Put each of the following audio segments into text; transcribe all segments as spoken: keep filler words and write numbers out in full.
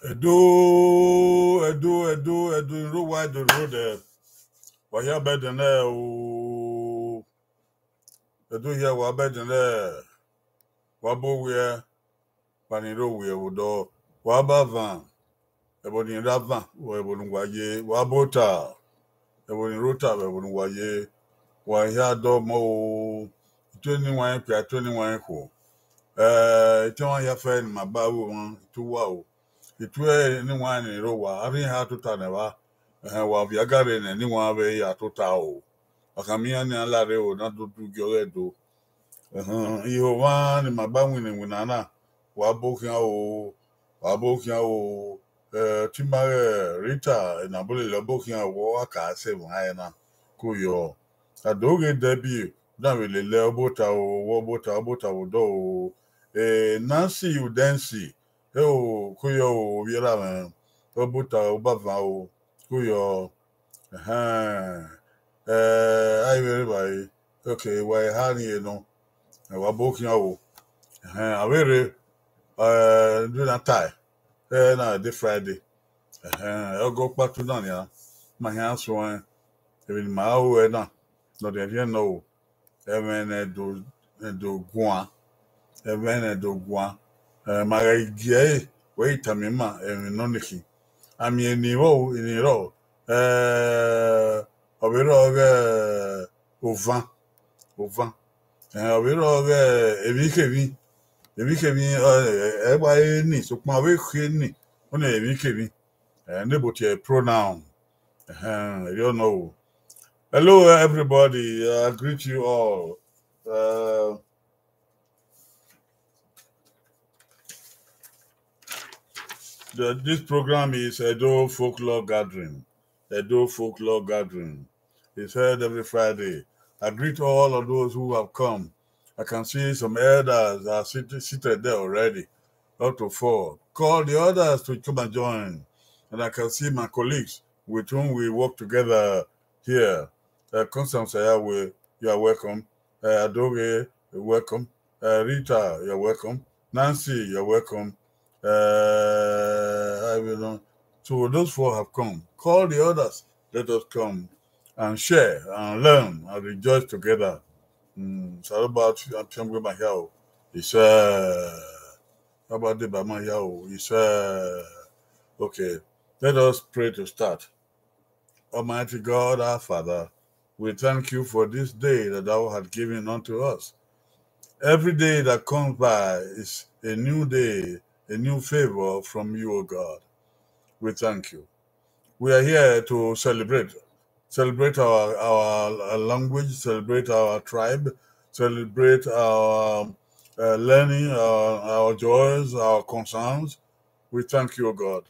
Ẹdo, Ẹdo, Ẹdo, Ẹdo ni rre owa, Ẹdo ni rre odẹ. Wa hia bẹdẹ nẹ o. Ẹdo hia wa bẹdẹ nẹ. Wa bu owiẹ, wa ni rre owiẹ vbe odọ. Wa ba van, ẹvbo ni rre avan, ẹvbo ne uwa ye. Wa bu ota, ẹvbo ni rre ota vbe ẹvbo ne uwa ye. Wa hia dọ mọ o. Itu eni wan kpia, itu eni wan khuo. Eh, itu wan hia fẹ ne ima ba ru emwa, itu uwa o. Itu eni wan ni rre owa, a rhie eha tota nẹ evba. Ẹhẹn, wa viọ agarre ne eni wan vbe ya tota o. A khama iran ne iran la rre o, na do du gie ọghẹ do. Ẹhẹn, iho mwa ne ima gba winna iwinna na, wa bu khian o, wa bu khian o. Eh, te ima ghẹ Rita ne a bu lele, ọ bu khian o, wa ka sẹ emwa ẹre na, ko yọ. A do ghe Debbie, na vbe lele, ọ bu ota o, ọ bu ota, ọ bu ota vbe odọ o. Eh, Nancy Udensi, ẹ o, ko yọ o, ovbi erha mwẹ, ọ bu ota, ọ ba van o, ko yọ. Ẹhẹn. Eh, a i vbe rre evbare, okay, wa eha ni re nọ, eh, wa bu khian o. Ẹhẹn, a vbe rre, eh, do na tae, eh, na de Friday. Ẹhẹn, ọgọ ọkpatu na nian, ma khian suẹn, emwi ne ima ru ẹre na, ne ọ rhiẹnrhiẹn nọ o. Ẹmwẹ ne do, ne do guan, ẹmwẹ ne do guan. Eh, ma ghẹ gie ẹre, wẹ i tama ima emwi nọ ni khin. A miẹn eni vbọ, eni rrọọ, eh, ọ vbe rrọọ ghẹ ovan, ovan. Eh, ọ vbe rrọọ ghẹ emwi khe emwi, emwi khe emwi, eh, ẹ wa re ni, sokpan ọ vbe khe ni, ọ ni emwi khe emwi. Eh, ne bo tie pronoun. Ẹhẹn, erriọ nọ o. Hello, everybody. I greet you all. Uh, the, this program is Edo Folklore Gathering. Edo Folklore Gathering. It's held every Friday. I greet all of those who have come. I can see some elders are sit-, seated there already, up to four. Call the others to come and join. And I can see my colleagues with whom we work together here. Uh, Constance Ayawe, you are welcome. Uh, Adoge, you're welcome. Uh, Rita, you're welcome. Nancy, you're welcome. Uh, I will not. So those four have come. Call the others. Let us come and share and learn and rejoice together. Mm, Saruba Piamgbe Mahia o. It's, uh, Saruba Deba Mahia o. It's, uh, okay. Let us pray to start. Almighty God, our Father, we thank you for this day that thou hast given unto us. Every day that comes by is a new day, a new favor from you, O God. We thank you. We are here to celebrate, celebrate our, our, our language, celebrate our tribe, celebrate our, uh, learning, our, our joys, our concerns. We thank you, O God.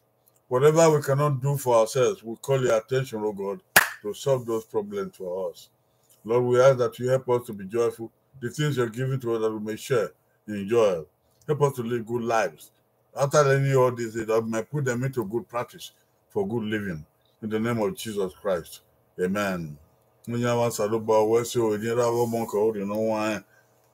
Whatever we cannot do for ourselves, we call your attention, O God, to solve those problems for us. Lord, we ask that you help us to be joyful, the things you're giving to us that we may share in joy. Help us to live good lives. After learning all these things, that we may put them into good practice for good living. In the name of Jesus Christ. Amen. Iran vbe Osanobua, wẹ sẹ, eni ra vbe ọmọ kẹ, orhiọn ne ọ wan rẹn.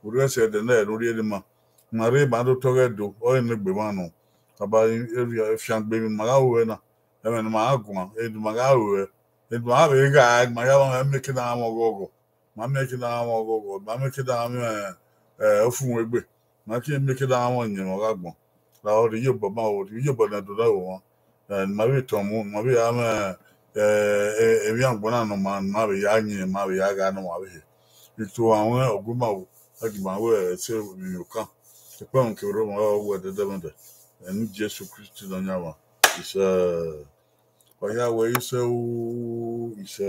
Urhu ẹsẹ ẹdẹ nẹ ne u rhie ne ima. Ma rre ma do tọghẹ do, ọ i ne egbe mwa nọ. Aba erriọ fiangbe emwi ma gha ru ẹre na. Ẹmwẹ ne ma gha guan, emwi ne ma gha ru ẹre. Emwi ne ma gha vbe gha, ma ya vbe make na gha mwẹ ọghọghọ. Ma make na gha mwẹ ọghọghọ, ma make na gha mwẹ, eh, ofunmwu egbe. Ma ke make na gha mwẹ ọyẹnmwẹ ọghe agbọn. Lahọ rhie iyobọ ma o, rhie iyobọ ne a do na vbe mwa. Eh, ne ima vbe tọn mu, ne ima vbe ya mwẹ, eh, eh, emwi agbọn na ne ọ ma, ne ima vbe ya yin, ne ima vbe ya gha ne ọmwa vbe he. Ito a mwẹ ọgua ima o, a gie ima wẹ ẹse emwi okan. Ekpẹn kevbe orhọmwa ọ wẹ ẹdẹdẹmwẹdẹ. Ẹmwẹ Jesu Kristi Nọyaẹnmwa. Isẹ. Ọ ya wẹ isẹ o, isẹ.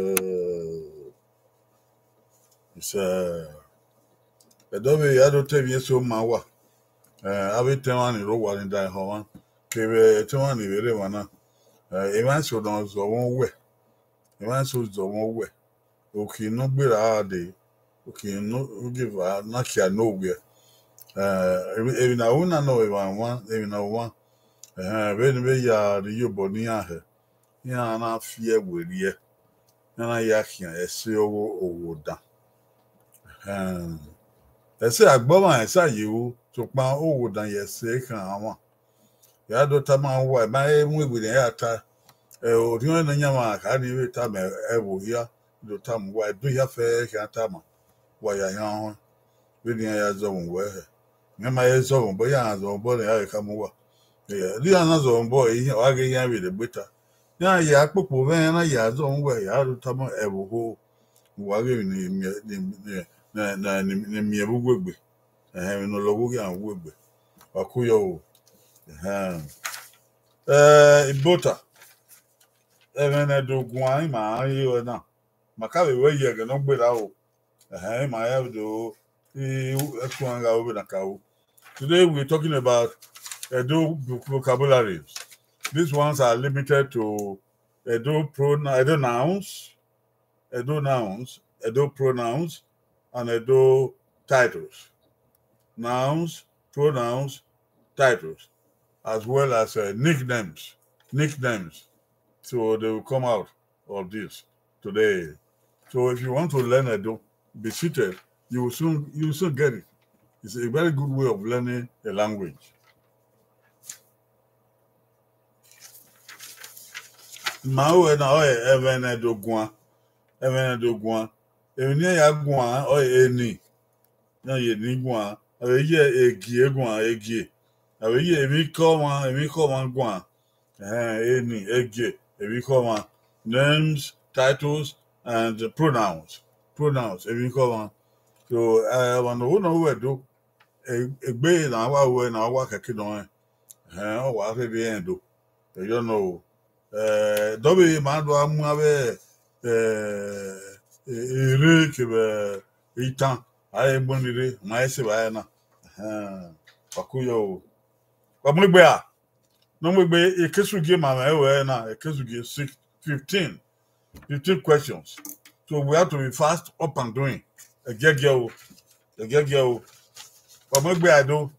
Isẹ. Ẹdẹ vbe ya do te emwi eso ma wa. Eh, avbe etẹn mwa ni rre owa ni da ehọ mwa, kevbe etẹn mwa ni vbe rre emwa na. Eh, emwa eso ne ọ zọ mwẹ owẹ. Emwa eso zọ mwẹ owẹ. Okhi ne ọ gberra gha dee, okhi ne ogieva na khia ne owiẹ. Eh, emwi, emwi ne a ru na nọ vbe emwa mwa, emwi ne a ru mwa. Ẹhẹn, vbene vbe ya rhie iyobọ ne iran hẹ, iran na fi ẹe werriẹ, iran na ya khian ẹse ọghe oghodan. Ẹhẹn. Ẹse agbọmwa, ẹse a ye ru, sokpan oghodan ye ẹse khan mwa. Ya do tama uwa, ma e mu egbe ne ya ta. Ẹ, orhiọn ne Nọyaẹnmwa kha ni vbe tama ẹvbo hia, do tama uwa, Ẹdo hia fẹ khian tama, wa ya hian họn, vbene iran ya zọmwẹ uwẹ hẹ. Iran ma he zọmwẹ obọ, iran zọmwẹ obọ ne iran vbe khama uwa. Ẹ, iran na zọmwẹ obọ, iran wa ghe iran vbe rre egbe ta. Iran ya kpokpo mwẹ, iran na ya zọmwẹ uwẹ, ya do tama ẹvbo ho, wa ghe emwi ne miẹn, ne, ne, ne, ne, ne miẹn vbe uwu egbe. Ẹhẹn, emwi ne ọ lọghọ ghi a wu egbe. Wa ku yọ o. Ẹhẹn. Eh, Ibota. Ẹmwẹ ne Ẹdo guan ima rẹn ye ruẹ na. Ma ka vbe wẹ ye ẹghẹ ne ọ gberra o. Ẹhẹn, ima ya do, i, ẹtuan gha ru vbe na ka ru. Today we're talking about Edo vocabularies. These ones are limited to Edo pronoun, Edo nouns, Edo nouns, Edo pronouns, and Edo titles. Nouns, pronouns, titles, as well as, uh, nicknames. Nicknames. So they will come out of this today. So if you want to learn Edo, be seated. You will soon, you will soon get it. It's a very good way of learning a language. Ma ru ẹna ọre ẹmwẹ ne Ẹdo guan, ẹmwẹ ne Ẹdo guan. Emwi ne iran ya guan ọre eni, iran ye eni guan, a vbe ye egie guan, egie. A vbe ye emwi ke ọmwa, emwi ke ọmwa guan. Ẹhẹn, eni, egie, emwi ke ọmwa. Names, titles, and pronouns. Pronouns, emwi ke ọmwa. So, eh, ọmwa ne ọ wu ne ọ ru Ẹdo, e-, egbe ne a wa ru ẹre, ne a wa kẹke nọ rẹn. Ẹhẹn, ọ wa rherhe rẹn do. Ẹyọ nọ o. Eh, dọvbe ma do a mu avbe, eh, e-, ere kevbe itan, a i mu ni rre, ma i se vbe a na. Ẹhẹn, wa ku yọ o. Wa mu egbe a. Ne ọ mu egbe, ekesugie ma mwẹ ruẹ na, ekesugie six, fifteen, fifteen questions. So we have to be fast up and doing. Ẹgiẹgiẹ o, ẹgiẹgiẹ o. Wa mu egbe a do.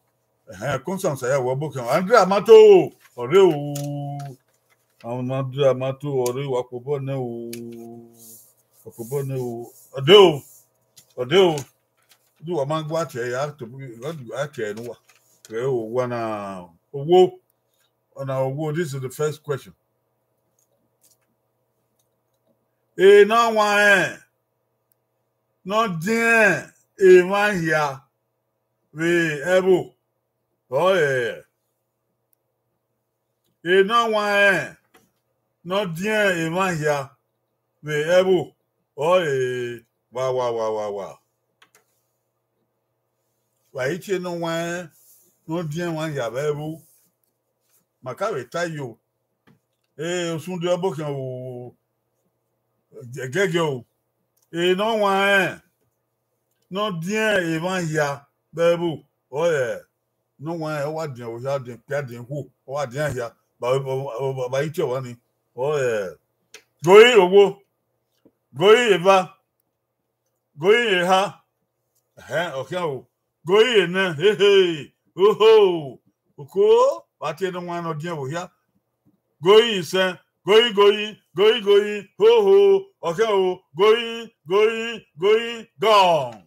Ẹhẹn, Constance ya wẹ ọbokẹn. Andrea Mato, ọre o. Andrea Mato, ọre wa kpobọ nẹ o. Wa kpobọ nẹ o. Ọde o. Ọde o. Di wa ma gua tie ya to, a tie ne uwa. Re o wa na owo. Ọna owo, this is the first question. E ne ọ wanrẹn ne ọ diẹn emwa hia vbe ẹvbo, ọre e ne ọ wanrẹn ne ọ diẹn emwa hia vbe ẹvbo, ọre wa wa wa wa wa. Wa i tie ne ọ wanrẹn ne ọ diẹn emwa hia vbe ẹvbo. Ma ka vbe ta yo. Ee, osunde ọbokhian o, ẹgiẹgiẹ o. E ne ọ wanrẹn ne ọ diẹn emwa hia vbe ẹvbo, ọre ne ọ wanrẹn, ọ wa diẹn vbe hia, diẹn kpia, diẹn khuo, ọ wa diẹn hia, ba, ba, ba, ba i tie ọmwa ni. Ọre goi owo, goi eva, goi eha, ẹhẹn, ọ khian o, goi enẹ, hehe, oho, oko, wa tie ne ọ wanrẹn ne ọ diẹn vbe hia. Goi isẹn, goi, goi, goi, goi, hoho, ọ khian o, goi, goi, goi, gone.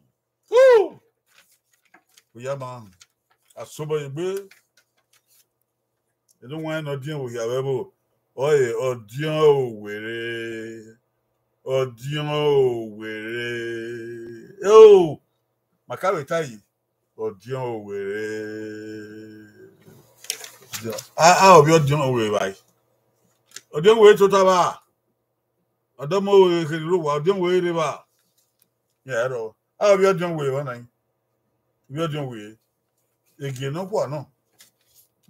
Woo! Oya ma, a sobọ ye egbe. E ne ọ wanrẹn ne ọ diẹn vbe hia vbe ẹvbo, ọre ọdiọn Owerri, ọdiọn Owerri. Eo, ma ka vbe ta yi, ọdiọn Owerri. A, a, ovbi ọdiọn Owerri vbe a? Ọdiọn Owerri tota vba? Ọdọmọ Owerri kherhe rre owa, ọdiọn Owerri rre vba? Ya rọ, a, ovbi ọdiọn Owerri vba na? Ovbi ọdiọn Owerri, egie nọkhua nọ,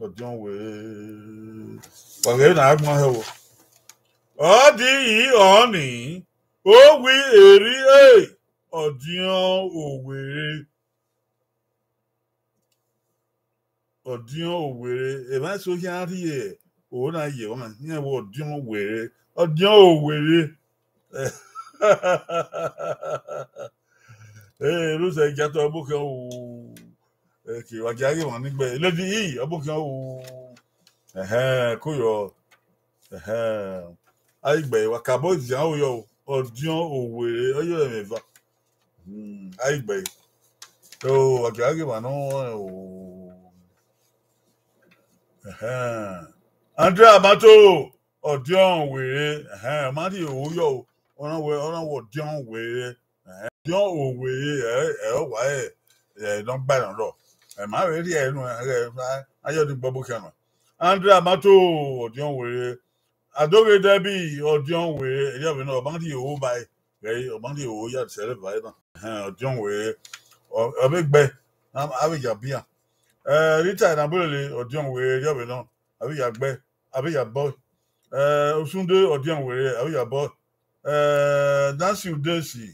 ọdiọn Owerri. Wa ghẹ na gbọn hẹ o. Ọ di yi ọni, owi eri e, ọdiọn Owerri. Ọdiọn Owerri, emwa eso khian rhie oro na ye emwa, iran wẹ ọdiọn Owerri, ọdiọn Owerri. Ee, rusẹ giatọ ọbokhian o. Eke, wa gia ghe emwa ni gbe, Lady E, ọbokhian o. Ẹhẹn, koyọ. Ẹhẹn. A i gbe, wa kabọ izian oyọ o. Ọdiọn Owerri, ọyọ ẹmwẹ eva. Hmm, a i gbe. O, wa gia ghe emwa nọ o. Ẹhẹn. Andrea Mato, ọdiọn were, ẹhẹn, ọ ma rhie ro yọ o, ọ na wẹ, ọ na wẹ ọdiọn were, ẹhẹn, ọdiọn owere, ẹ, ẹ, ọ wa ẹ, ẹ, ne ọ gba ẹre rọ, ẹ ma vbe rhie ẹre nu, ẹ, ẹ, ayọ ni gbọbọ khian nọ. Andrea Mato, ọdiọn were, Adoghe Debbie, ọdiọn were, erriọ vbe nọ, ọ ma rhie ro ba ẹre, ghẹ, ọ ma rhie ro ya sẹ ẹre ba ẹre na, ẹhẹn, ọdiọn were, ọ, ọ vbe gbe, a, a vbe ya bian. Ẹ, Rita Enagbelele, ọdiọn were, erriọ vbe nọ, a vbe ya gbe, a vbe ya bọ. Ẹ, Osunde, ọdiọn were, a vbe ya bọ. Ẹ, Nancy Udesi,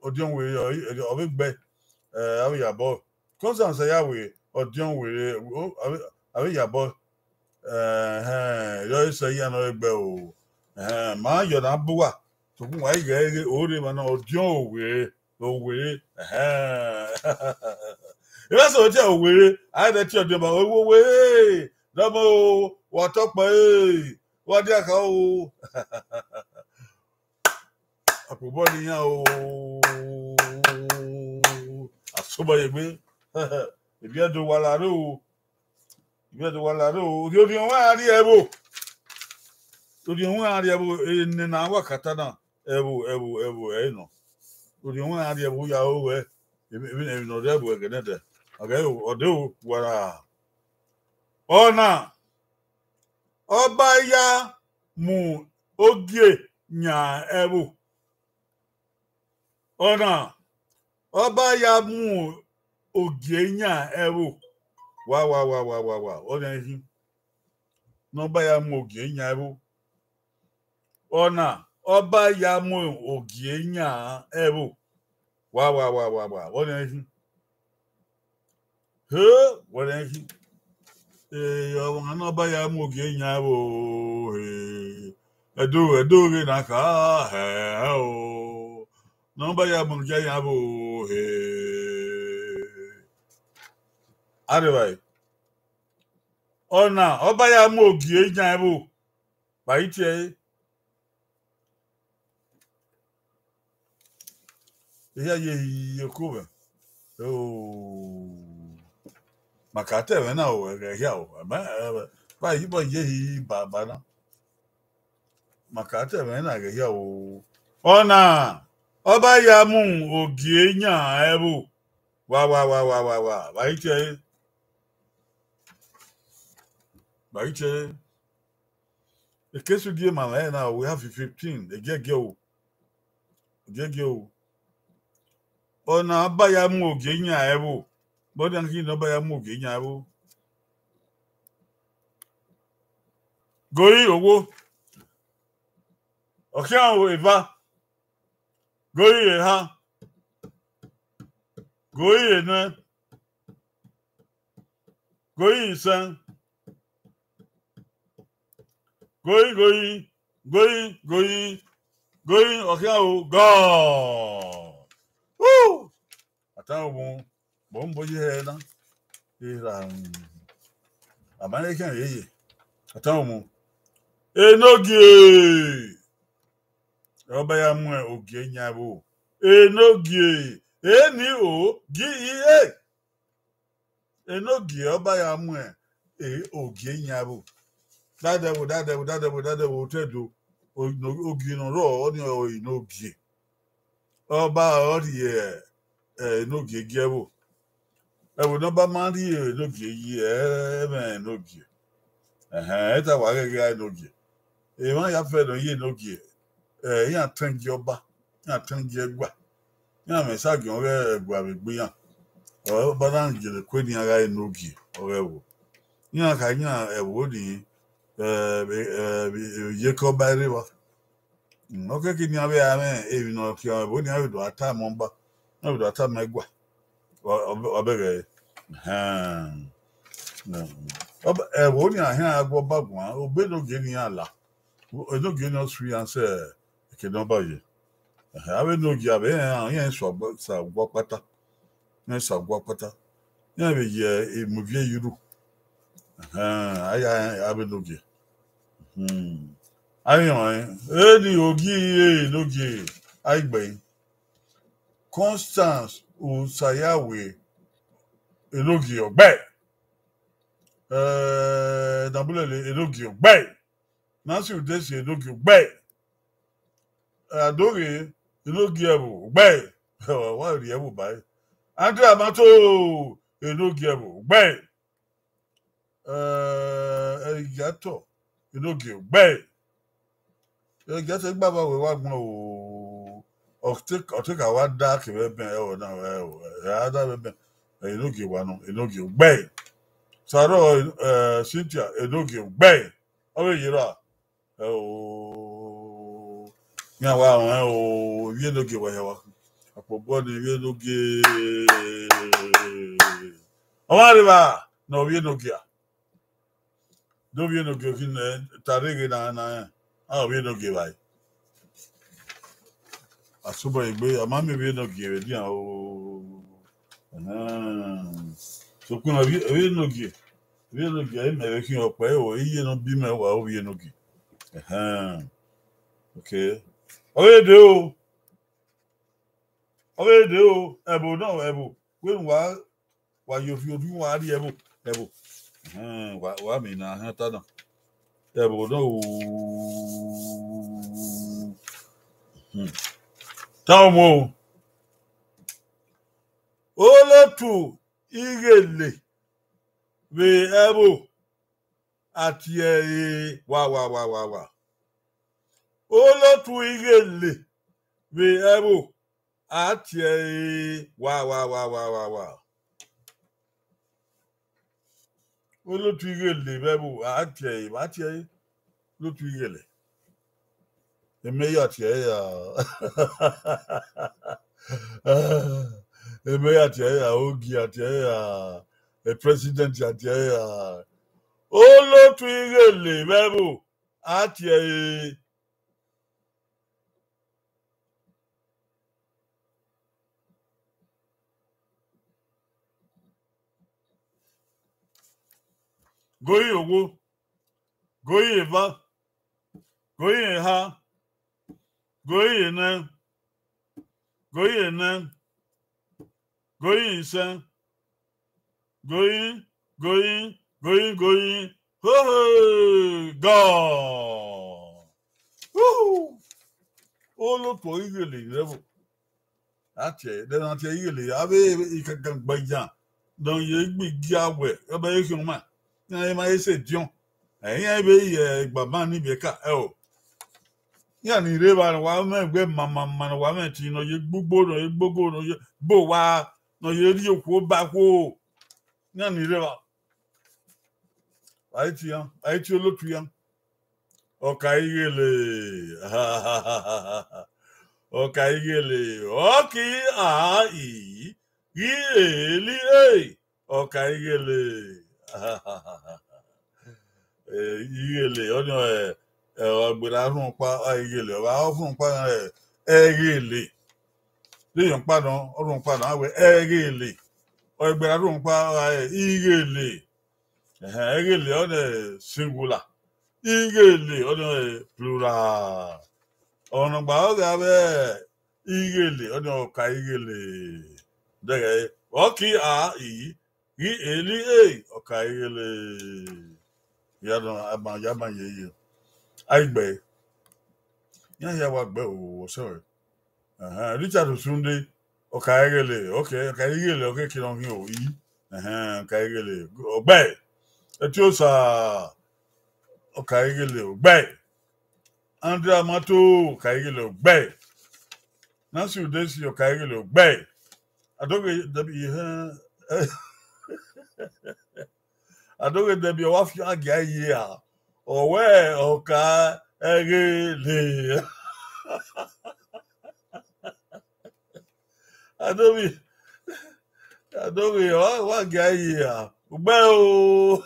ọdiọn were, ọ, ọ vbe gbe, ẹ, a vbe ya bọ. Constance Ayawe, ọdiọn were, o, a vbe, a vbe ya bọ. Ẹhẹn, erriọ sẹ iran ne ọ gbe o. Ẹhẹn, ma yọ na bu uwa, sokpan wa i ghẹ ghe ore emwa na, ọdiọn owere, owere, ẹhẹn. Ẹ vbe sẹ ọdiọn owere, a i rẹ tie ọdiọn ba, owere, owere, dọmọ o, wa tọ kpẹ e, wa dia kha o. Akpobọ ne iran o, a sobọ ye egbe. Ivbi Ẹdo wa la rre o, ivbi Ẹdo wa la rre o, orhiọn orhiọn wa rrie ẹvbo, orhiọn wa rrie ẹvbo, enena wa ka ta na, ẹvbo, ẹvbo, ẹvbo, ẹ i nọ. Orhiọn wa rrie ẹvbo, ya ro wẹ, emwi, emwi, emwi ne ọ rre ẹvbo ẹghẹ nẹdẹ, a ghẹ ro, ọ de ro, wa ra. Ọna, ọ ba ya mu ogie yan ẹvbo. Ọna, ọ ba ya mu ogie yan ẹvbo. Wa, wa, wa, wa, wa, wa, ọna khin. Ne ọ ba ya mu ogie yan ẹvbo. Ọna, ọ ba ya mu ogie yan ẹvbo. Wa, wa, wa, wa, wa, ọna khin. He, wẹrẹ khin. Ee, ọmwa ne ọ ba ya mu ogie yan ẹvbo, he. Ẹdo, Ẹdo ghe na kha, hẹ, hẹ o. Ne ọ ba ya mu ogie yan ẹvbo, he. Arevba ẹre. Ọna, ọ ba ya mu ogie yan ẹvbo. Vbe a i tie ẹre. Ehia ye hi oko mwẹ. Oh. Ma ka ta ẹmwẹ na o, ẹghẹ hia o. Ẹmẹ, ẹ, ba yi bọ ye hi baba na. Ma ka ta ẹmwẹ na ẹghẹ hia o. Ọna, ọ ba ya mu ogie yan ẹvbo. Wa, wa, wa, wa, wa, wa. Vbe a i tie ẹre. Vbe a i tie ẹre. Ekesu gie ma mwẹ na, we have fifteen, egiẹgiẹ o. Egiẹgiẹ o. Ọna ba ya mu ogie yan ẹvbo. Bọdian khin ne ọ ba ya mu ogie yan ẹvbo. Gori owo. Ọ khian o eva. Gori eha. Gori enẹ. Gori isẹn. Gori, gori, gori, gori, gori, ọ khian o, God. Woo! Atan ogbọn, bọ mbọ ye hẹ na. Era, um, a ma rẹn khian ye ye. Atan ogbọn. Enogie. Ọ ba ya mu ogie yan ẹvbo. Enogie. Eni o gi i e. Enogie ọ ba ya mu e, ogie yan ẹvbo. Dadẹ ẹvbo, dadẹ ẹvbo, dadẹ ẹvbo, dadẹ ẹvbo, otọ Ẹdo. O-, no-, ogie ne ọ rrọọ, ọnii ọre enogie. Ọ ba ọ rhie, ẹ, enogie gie ẹvbo. Ẹvbo ne ọ ba ma rhie enogie yi, ẹ, ẹmwẹ enogie. Ẹhẹn, ẹ ta wa ghẹghẹ enogie. Emwa ya fẹ ne ọ ye enogie, ẹ, iran tẹngie ọba, iran tẹngie ẹgua. Iran mwẹ sa giẹn ọghe ẹgua vbe egbe iran. Ọba na gele kue ne iran gha enogie, ọghe ẹvbo. Iran kha iran ẹvbo ni, ẹ, vbe, ẹ, vbe, vbe iyeke ọba rre evba. Mm, ọ kẹkẹ ne iran vbe a mwẹ emwi ne ọ khian ẹvbo ne iran vbe do a tama ọba, iran vbe do a tama ẹgua. Ọ, ọ, ọ bẹghe ẹre. Ẹhẹn. Ọ, ẹvbo ni a hian gha gu ọba guan, ogbe enogie ne iran la. Enogie ni ọ sue iran sẹ eke ne ọba ye. Ẹhẹn, avbe enogie avbe iran, iran sa gua kpata. Iran sa gua kpata. Iran vbe ye emuvie ye urhu. Ẹhẹn, a ya avbe enogie. Hmm. A rẹn ọnrẹn, eni ogie enogie, a i gbe ẹre. Constance Osayawe, enogie ọgbẹe. Eh, Nabulele, Enogie, ugbẹe. Nancy Udesi, Enogie, ugbẹe. Eh, Adoghe, Enogie ẹvbo, ugbẹe. Wa rhie ẹvbo ba ẹre. Andrew Amato, Enogie ẹvbo, ugbẹe. Eh, Ẹgiatọ, Enogie, ugbẹe. Ẹgiatọ, igbava wẹ wa gbọn o. Ọ te, ọ te ka wa da kevbe ẹbẹn, ẹvbo na, ẹvbo, ẹ a da vbe ẹbẹn. Enogie wa nọ, Enogie, ugbẹe. Sarọ, eh, Cynthia, Enogie, ugbẹe. Ọ vbe ye ra? Ẹo, iran wa rẹn o, Ivbi Enogie wa hia wa. Akpobọ ne Ivbi Enogie. Ọmwa rre evba ne Ovbi Enogie a. De Ovbi Enogie khin nẹ, ta rre ghe na na rẹn. A Ovbi Enogie evbare. Asobọ egbe, a ma miẹn Ovbi Enogie vbe dian o. Ẹhẹn. Sokpan Ovbi, Ovbi Enogie, Ovbi Enogie, a i mẹ vbe khian ọkpa ẹre o, iye ne ọ bi mẹ wa Ovbi Enogie. Ẹhẹn. Okay. Ọ vbe dee o. Ọ vbe dee o, ẹvbo nọ, ẹvbo. Wẹ wa, wa ye ovbi ovbi, wa rhie ẹvbo, ẹvbo. Ẹhẹn, wa, wa miẹn ne a hẹn ọta na. Ẹvbo nọ o. Hmm. Ta ọmọ o. Olotu Ighele vbe ẹvbo a tie ẹre wa wa wa wa wa. Olotu Ighele vbe ẹvbo a tie ẹre wa wa wa wa wa wa. Olotu Ighele vbe ẹvbo a tie ẹre, vbe a tie ẹre. Olotu Ighele. Emeya tie ẹre ya. Emeya tie ẹre ya, Ogie tie ẹre ya, e president tie ẹre ya. Olotu Ighele vbe ẹvbo a tie ẹre. Goyi owo, goyi eva, goyi eha, goyi enẹ, goyi enẹ, goyi isẹn, goyi, goyi, goyi, goyi, hoho, gọ. Uhu. Olotu Ighele rẹvbo. A tie, de na tie Ighele, avbe ikankan gbe iyan, ne ọ ye gbe igie awẹ, ọ bẹ ye khian ma, iran ma ye sẹ ediọn. Ẹ, iran vbe ye igbama ni vbe ka, ẹ o. Iran ni rre evba ne wa mwẹ ẹgbẹ mama ma ne wa mwẹ ẹtin ne ọ ye gbugbo, ne ọ ye gbogo, ne ọ ye gbe owa, ne ọ ye rhie okhuo ba okhuo. Iran ni rre evba. Wa i tie iran, wa i tie olotu iran. Ọka Ighele. Ọka Ighele. Ọki a i ghi eli e. Ọka Ighele. Eh, Ighele, ọni ọ, eh, eh, ọ gberra rhunmwu ọkpa, ọ Ighele, ọ gha rhunmwu ọkpa, eh, Ẹghele. De yọn ọkpa nọ, ọ rhunmwu ọkpa nọ, a wẹ Ẹghele. Ọ gberra rhunmwu ọkpa, ọ gha re Ighele. Ẹhẹn, Ighele, ọni singular. Ighele, ọni plural. Ọnọgba ọ gha vbe Ighele, ọni ọka Ighele. Dẹghẹ, ọki a i ghi eli e, ọka Ighele. Ya nọ, a ma, ya ma ye ye. A i gbe. Iran hia wa gbe o, ọsẹ. Ẹhẹn, Richard Osunde, ọka Ighele, okay, ọka Ighele, okay, kiri ọghin o, i. Ẹhẹn, ọka Ighele, ọgbẹe. Etiosa, ọka Ighele, ọgbẹe. Andrew Amato, ọka Ighele, ọgbẹe. Nancy Udesi, ọka Ighele, ọgbẹe. Adoghe Debbie, ẹhẹn. Adoghe Debbie, ọ wa fi agia ye a. Ọ wẹ ọka Ighele. Adoghe, Adoghe, ọ wa, wa gie ẹre ye a. Ugbẹ o.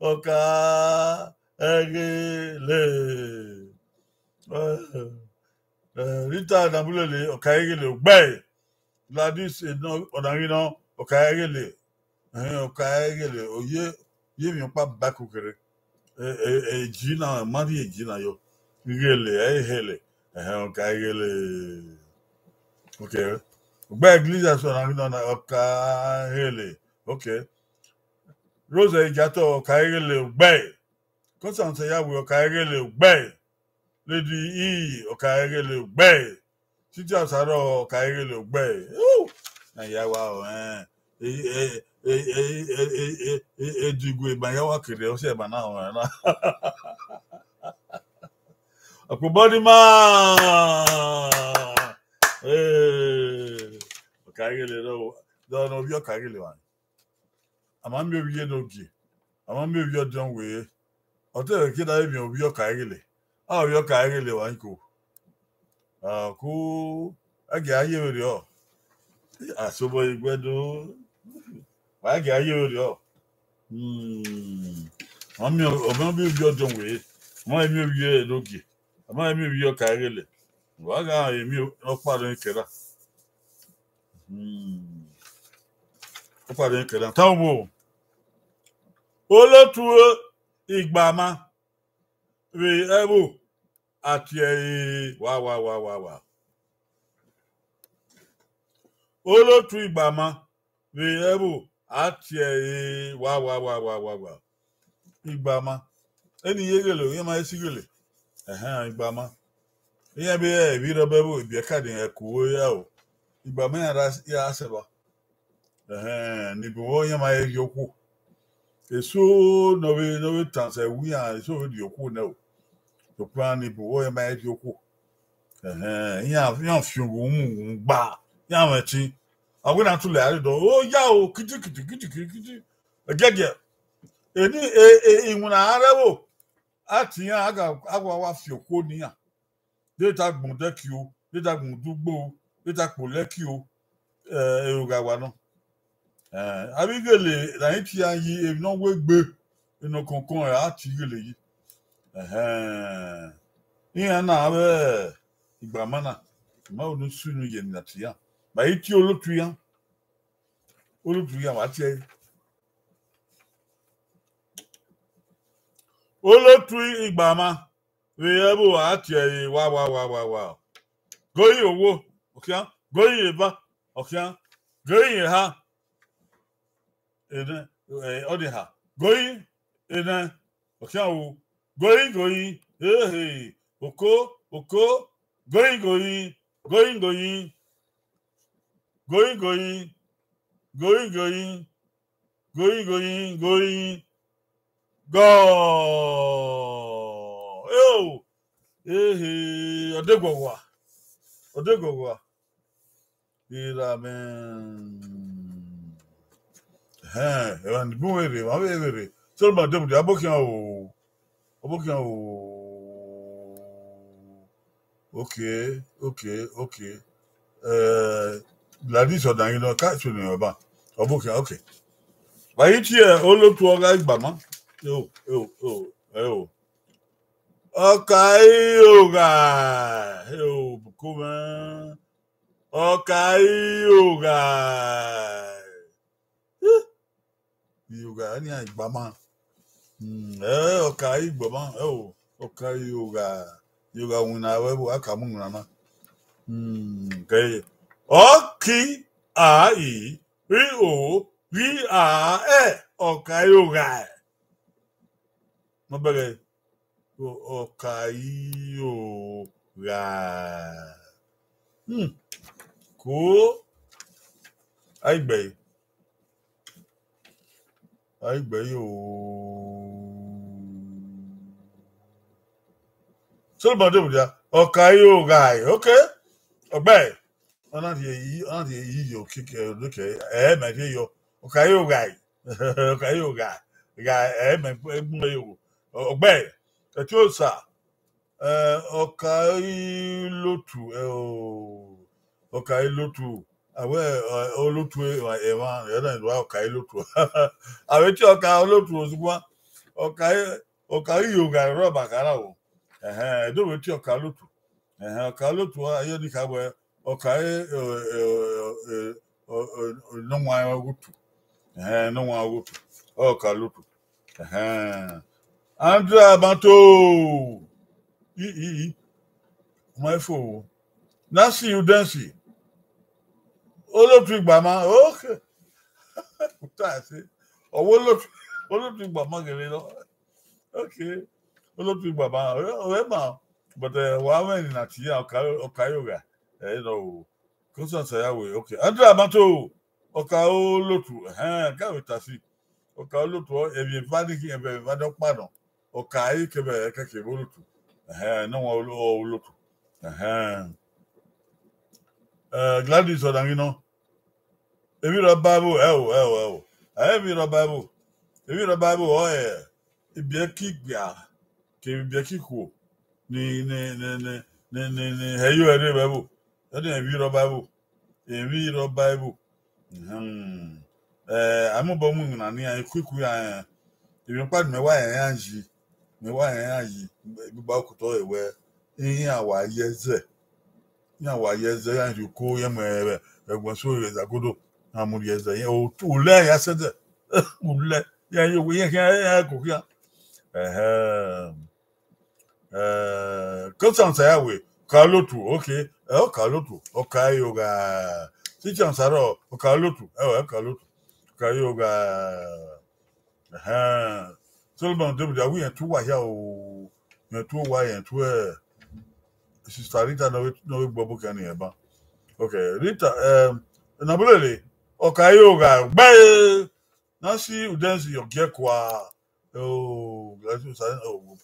Ọka Ighele. Eh, eh, Rita Nabulele, ọka Ighele, ugbẹ. Gladys, eh, nọ, ọna ghi nọ, ọka Ighele. Eh, ọka Ighele, oye, ye emwi ọkpa ba ku kherhe. Eh, eh, eh, Gina, ma rhie Gina yọ. Ighele, eh, Ighele. Eh, ọka Ighele. Okay. Ugbẹ Iglesias ọna ghi nọ na, ọka Ighele. Okay. Rose Ijato, ọ ka ighele ugbẹe. Constance Eyawe, ọ ka ighele ugbẹe. Lady E, ọ ka ighele ugbẹe. Titi Asarọ, ọ ka ighele ugbẹe. Uh, na ya wa o, eh. E, e, e, e, e, e, e, Edigue ma ya wa kere ọse ma na o, eh, na. Ọkpobọ ni ma. Eh, ọ ka ighele rọ, dọ ne ovbi ọ ka ighele wa. A ma miẹn ovbi enogie, a ma miẹn ovbi ọdiọn wee. Ọ te ke da vbe miẹn ovbi ọ ka ighele. A ovbi ọ ka ighele wa iko. A ku, a gie a ye vberriọ. A sobọ ye guẹ do. Wa gie a ye vberriọ. Hmm. A ma miẹn, ọ ma miẹn ovbi ọdiọn wee. A ma miẹn ovbi enogie, a ma miẹn ovbi ọ ka ighele. Wa gha miẹn ọkpa rẹn kẹra. Hmm. Ọkpa rẹn kẹra. Tao vbo? Olotu Igbama vbe ẹvbo a tie ẹre wa wa wa wa wa. Olotu Igbama vbe ẹvbo a tie ẹre wa wa wa wa wa wa. Igbama. Eni ye ghele, iran ma si ghele. Ẹhẹn, Igbama. Iran vbe emwi rre obọ ẹvbo, ebiẹka ni ẹku ya o. Igbama iran ra, ya sẹba. Ẹhẹn, ni bu vbe iran ma rhie okhuo. Eso ne ọ vbe, ne ọ vbe tan sẹ ẹwu iran, eso vbe rhie okhuo nẹ o. Sokpan ni bu vbe iran ma rhie okhuo. Ẹhẹn, iran, iran fian uwu mu gba, iran mwẹ ẹtin. A wẹ na tule a rre dọ, o ya o, kiti, kiti, kiti, kiti, kiti. Ẹgiẹgiẹ. Eni, e, e, iwinna a rre ẹvbo, a tie iran, a gha, a gha wa fi okhuo ne iran. De ta gbọn Dẹki o, de ta gbọn Udugbo o, de ta kpo Lẹki o, eh, ẹre ọ gha wa nọ. Eh, avbe ighele ne a i tie iran yi emwi ne ọ wegbe, enọkọnkọn ra tie ighele yi. Ẹhẹn. Iran na vbe Igbama na, ma unu sunu ye ne a tie iran. Ma i tie olotu iran. Olotu iran wa tie ẹre. Olotu Igbama vbe ẹvbo a tie ẹre wa wa wa wa wa. Goyin owo, ọ khian. Goyin eva, ọ khian. Goyin eha, enẹ, eh, ọ ni eha. Goyin enẹ, ọ khian o. Goyin, goyin, ehe, oko, oko, goyin, goyin, goyin, goyin, goyin, goyin, goyin, goyin, goyin, goyin, goyin, gọ. Eo, ehe, ọ deguọghọ a, ọ deguọghọ a. Erha mwẹ. Ẹhẹn, emwa ni bun vbe rre, emwa vbe vbe rre. Solomon Ademudia, ọbokhian o. Ọbokhian o. Okay, okay, okay. Eh, Gladys Ọdanghinọ, ka so ne ọba. Ọbokhian, okay. Wa i tie olotu ọgha Igbama. Eo, eo, eo, eo. Ọ ka iye ogha. Eo, buko mwẹ. Ọ ka iye ogha. Eh, iye ogha, eni a Igbama. Hmm, eh, ọ ka iye Igbama, eh, o, ọ ka iye ogha. Iye ogha winna vbe ẹvbo, a ka mu winna na. Hmm, ke. Ọ ki a i, ri o, ghi a ẹ, ọ ka iye ogha. Mọ bẹghe, ọ ka iye ogha. Hmm. Ko. A i gbe ẹre. A i gbe ẹre o. Solomon Ademudia, ọ ka iye ogha ẹre. Okay. Ọ gbe ẹre. Ọ na rhie yi, ọ na rhie yi yo kike, kike, ẹ, mẹ rhie yọ. Ọ ka iye ogha ẹre. Ọ ka iye ogha. Gha, ẹ, mẹ gbẹn yo. Ọ gbe ẹre. Ẹtin Osa. Eh, ọ ka ilotu, eh, o, ọ ka ilotu, a wẹ, eh, olotu emwa, emwa, ẹre do a ọ ka ilotu. A vbe tie ọ ka olotu, ozugbua, ọ ka i, ọ ka iye ogha rrọọ ba kha ra o. Ẹhẹn, ẹdo vbe tie ọ ka olotu. Ẹhẹn, ọ ka olotu, a yọ ni kha wẹ, ọ ka e, e, e, e, e, e, e, ne ọ wan ọghe otu. Ẹhẹn, ne ọ wan ọghe otu. Ọ ka olotu. Ẹhẹn. Andrea Mato. I, i, i. Ma fo. Nancy Udensi. Olotu Igbama. Okay. Uta se. Ọwọ olotu. Olotu Igbama gele nọ. Okay. Olotu Igbama, ọ, ọ ma, but, eh, wa mwẹ ni na tie iran, ọka, ọka yo gha. Eh, no. Constance Ayawe, okay. Andrew Amato, ọka Olotu, ẹhẹn, ka vbe ta si. Ọka Olotu, ọ, emwi eva ni khin, emwi eva ni ọkpa nọ. Ọka ẹre kevbe ẹkẹkẹ vbe Olotu. Ẹhẹn, nọ wọn Olo-, Olotu. Ẹhẹn. Eh, Gladys Ọdanghinọ. Emwi rhọ ba ẹvbo, ẹo, ẹo, ẹo. Ẹ, emwi rhọ ba ẹvbo. Emwi rhọ ba ẹvbo, ọ, ẹ, ibiẹki gbia, kevbe ibiẹki ikhuo, ni, ni, ni hẹ yo ẹre vbe ẹvbo. Ẹdẹ emwi rhọ ba ẹvbo. Emwi rhọ ba ẹvbo. Hmm. Eh, a mobọ mu iwinna ne iran, ikuiku iran, eh, emwi ọkpa ne mẹ wa rẹn iran yi, mẹ wa rẹn iran yi, gbigba okotọ ẹre wẹ, iran wa ye ẹzẹ. Iran wa ye ẹzẹ, iran rhie uko ye mu ẹvbo ẹso vbe Izagodo, iran mu rhie ẹzẹ, iran o-, ulẹ ya sẹdẹ, ulẹ, iran ye owe, iran khian, iran ko khian. Ẹhẹn. Eh, Constance Ayawe, ọka Olotu, okay. Eh, ọka Olotu, ọka ẹre yo gha. Teacher Ansarọ, ọka Olotu, eh, ọka Olotu, ọka ẹre yo gha. Ẹhẹn. Solomon David, a wẹ irẹn tu uwa hia o. Irẹn tu uwa, irẹn tu, eh, Sister Rita, nọ vbe, nọ vbe gbọ ọbokẹn ni ẹban. Okay, Rita, em, Nabulele, ọka yo gha gbe. Na si Udenzi Ogiekua. Oh, oh, oh,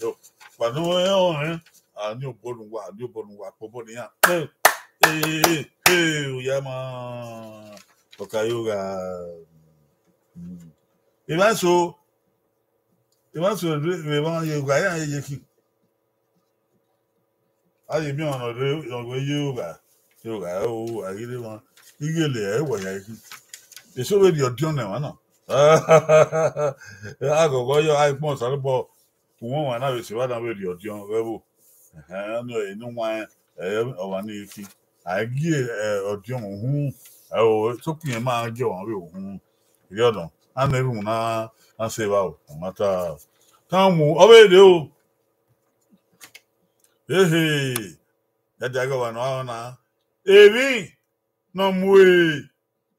oh. Kpanu, eh, oh, eh. A ni obọ ne uwa, a ni obọ ne uwa, kpobọ ne iran. Eh, eh, eh, eh, oya ma. Ọka yo gha. Mm. Emwa eso, emwa eso vbe, vbe emwa ye gha, iran ye ye khin. A ye miẹn ọmwa ne ọ rre, ne ọ rre ye gha, ye gha, o, a ghi rre emwa, ighele ẹre wa ya ye khin. Eso vbe rhie ọdiọn ne emwa na. Aghọghọ yọ, a i kpọnmwẹ Osanobọ, uwọnmwa na vbe sẹ evba na vbe rhie ọdiọn vbe ẹvbo. Ẹhẹn, ọnii ọre ne uwan, ẹ, ọmwa ni khin. A i gie, ẹ, ọdiọn uhunmwu, ẹ, o, sokpan irẹn ma gie ọmwa vbe uhunmwu. Erriọ nọ, a na erhunmwu na, na sẹ evba o, ọ ma ta. Tan mu, ọ vbe rre o. Ehe, ya dia ghe ọmwa nọ na. Emwi ne ọ mu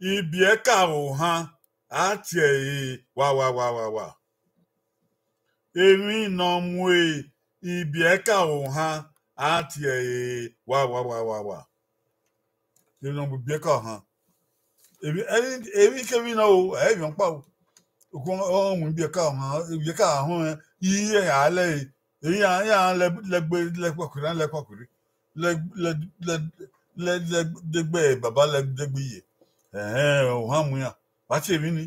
ibiẹka ohan, a tie ẹre wa, wa, wa, wa, wa. Emwi ne ọ mu ibiẹka ohan, a tie ẹre wa, wa, wa, wa, wa. Emwi ne ọ mu ibiẹka ohan. Emwi, emwi, emwi kemwi nọ o, ẹ i emwi ọkpa o. Okhuo ọ mu ibiẹka ohan, ibiẹka ahọn, iye a lẹ, iran, iran lẹ, lẹgbe, lẹkpọkiri, lẹkpọkiri. Lẹ, lẹ, lẹ, lẹ, lẹ, degbe baba, lẹ, degbe iye. Ẹhẹn, ohan mu iran. Wa tie emwi ni.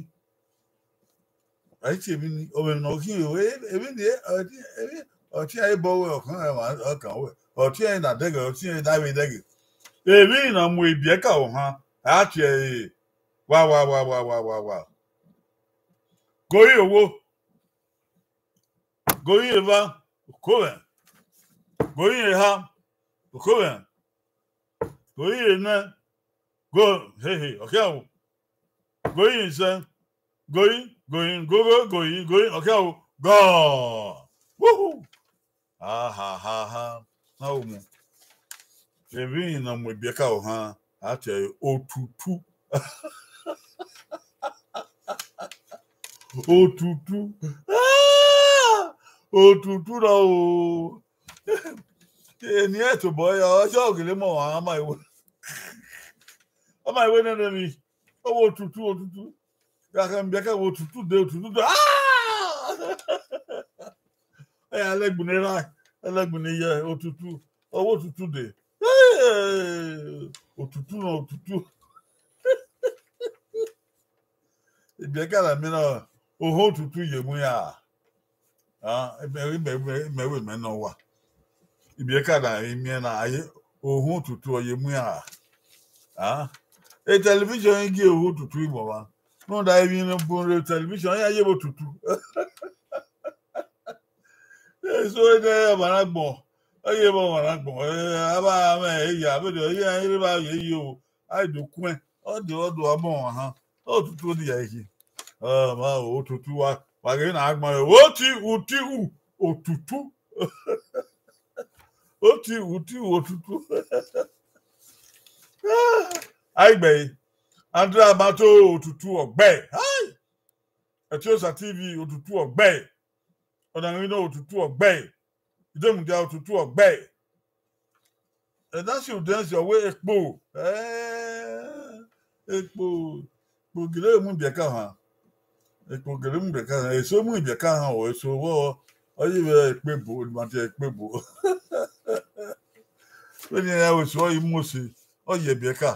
A i tie emwi ni, ọ vbe ne ọ khin o, e-, emwi ni, e-, ọtiẹn, emwi, ọtiẹn ẹre bọ wẹ, ọkan ẹre ọkan wẹ, ọtiẹn ẹre na dẹghe, ọtiẹn ẹre na vbe dẹghe. Emwi na mu ibiẹka ohan, a tie ẹre wa, wa, wa, wa, wa, wa, wa. Gori owo, gori eva, uko mwẹ. Gori eha, uko mwẹ. Gori enẹ, go, hehe, ọ khian o. Gori isẹ, gori, gori, gogo, gori, gori, ọ khian o. Gọ. Wuhu. Ha, ha, ha, ha. Na wo mu. Emwi ne ọ mu ibiẹka ohan, a tie ẹre otutu. Otutu. Ah! Otutu na o. Eni ẹ tobọ ya, ọ sẹ ọ gele mọ ọmwa, ọ ma ewe. Ọ ma ewe nene emwi. Ọ wẹ otutu, otutu. Ya kẹ mbiẹ kẹ wẹ otutu dee, otutu dee. Ah! Ẹ ya lẹgbin ne ra, ẹ lẹgbin ne ye otutu. Ọ wẹ otutu dee. Hey! Otutu nọ, otutu. Ibiẹka na miẹn na, ohan otutu ye mu iran. Ah, mẹ, mẹ, mẹ, mẹ wẹ mẹ nọ wa. Ibiẹka na i miẹn na, a ye, ohan otutu ọ ye mu iran. Ah, e television i gie ohan otutu i vbọ vba. Rhunmwuda emwi ne bun rre television, iran ye vbe otutu. Eso ne ọmwa na gbọn, ọ ye vbe ọmwa na gbọn, eh, a vba mwẹ eya, vbene ọ ye, a i re vba ye yo, a i do kuẹn, ọ do, ọ do ọmọ ọmwa han, otutu ni ya khin. Ọ ma otutu wa, wa ghe na gbọn, oti, uti, u, otutu. Oti, uti, u, otutu. Ai gbe, Andrea Mato otutu ọgbẹ. Ai! Etiosa T V, otutu ọgbẹe. Ọna ghi nọ, otutu ọgbẹe. Idemudia, otutu ọgbẹe. Ẹdasi udẹnsi ọ wẹ ekpo. Eh, ekpo, ekpo gele mu ibiẹka han. Ekpo gele mu ibiẹka han. Eso mu ibiẹka han o, eso vbọ, ọ ye vbe ekpebo, ma tie ekpebo. Vbene iran wẹ eso ọ i mu ose, ọ ye ibiẹka.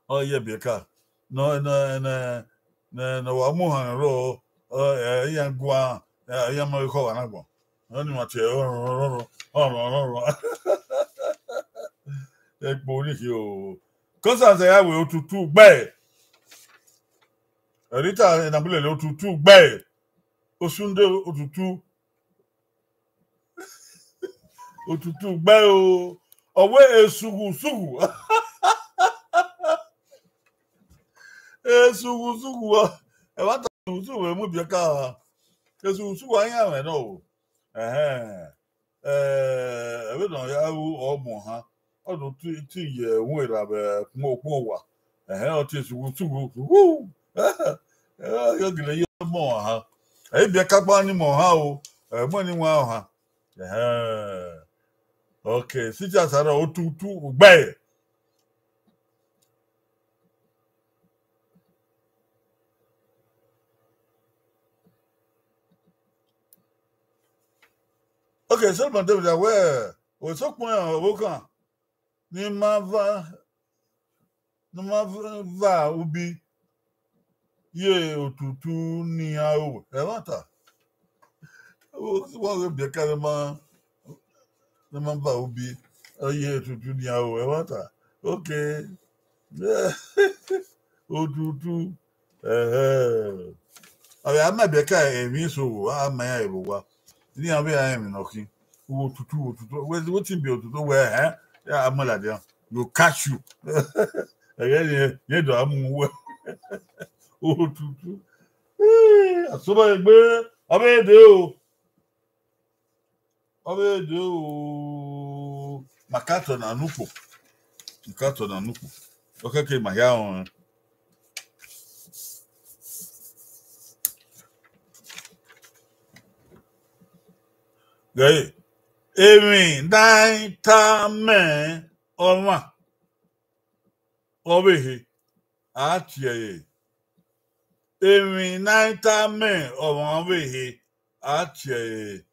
Ọ ye ibiẹka. Nọ, nọ, nọ, nọ, nọ, wa mu ohan rrọọ, ọ, ẹ, iran guan, ẹ, iran ma khọ ọmwa na agbọn. Ọni ma tie ọrọnrọn, ọrọnrọn, ọrọnrọn. Ekpo ni khin o. Constance ya wẹ otutu gbe. Rita Enabulele otutu gbe. Osunde otutu. Otutu gbe o. Ọ wẹ esughusughu. Esughusughu. Ẹ wa ta esughusughu vbe mu ibiẹka. Esughusughu a yan mwẹ nọ o. Ẹhẹn. Eh, ẹvbo ne ọ ya ru ọ mu ohan. Ọ do ti, ti ye ẹwẹn ra vbe ukpọn, ukpọn owa. Ẹhẹn, ọ tie esughusughu. Wu! Ẹ, ọ gele ye mu ohan. Ẹ i biẹka kpa ni mu ohan o. Ẹ, mu ni wan ohan. Ẹhẹn. Okay, Sithias Arọ, otutu gbe. Okay, Solomon David, a wẹ, osokpọn ọvbokhan ne ima va, ne ima va ubi ye otutu ne iran ru ẹmwata. Wa ghe biẹka ne ima, ne ima va ubi, ọ ye otutu ne iran ru ẹmwata. Okay. Otutu. Ẹhẹ. Avbe a ma biẹka emwi eso, a ma iran vbe owa. Ne iran vbe ra rẹn emwi ne ọ khin. Uwu otutu, uwu otutu. Wẹ, wetin be otutu? Wẹ, ẹhẹn, ya mu ladian. Yo catch you. Ẹghẹ ne irẹn do a mu wẹ. Otutu. Eh, asobọ egbe, ọ vbe dee o. Ọ vbe dee o. Ma ka tọ na nukpo. Ma ka tọ na nukpo. Ọ kẹkẹ ma hia rọnrẹn. Ghe, emwi ne a i tama ọmwa ọvbehe, a tie ẹre. Emwi ne a i tama ọmwa ọvbehe, a tie ẹre.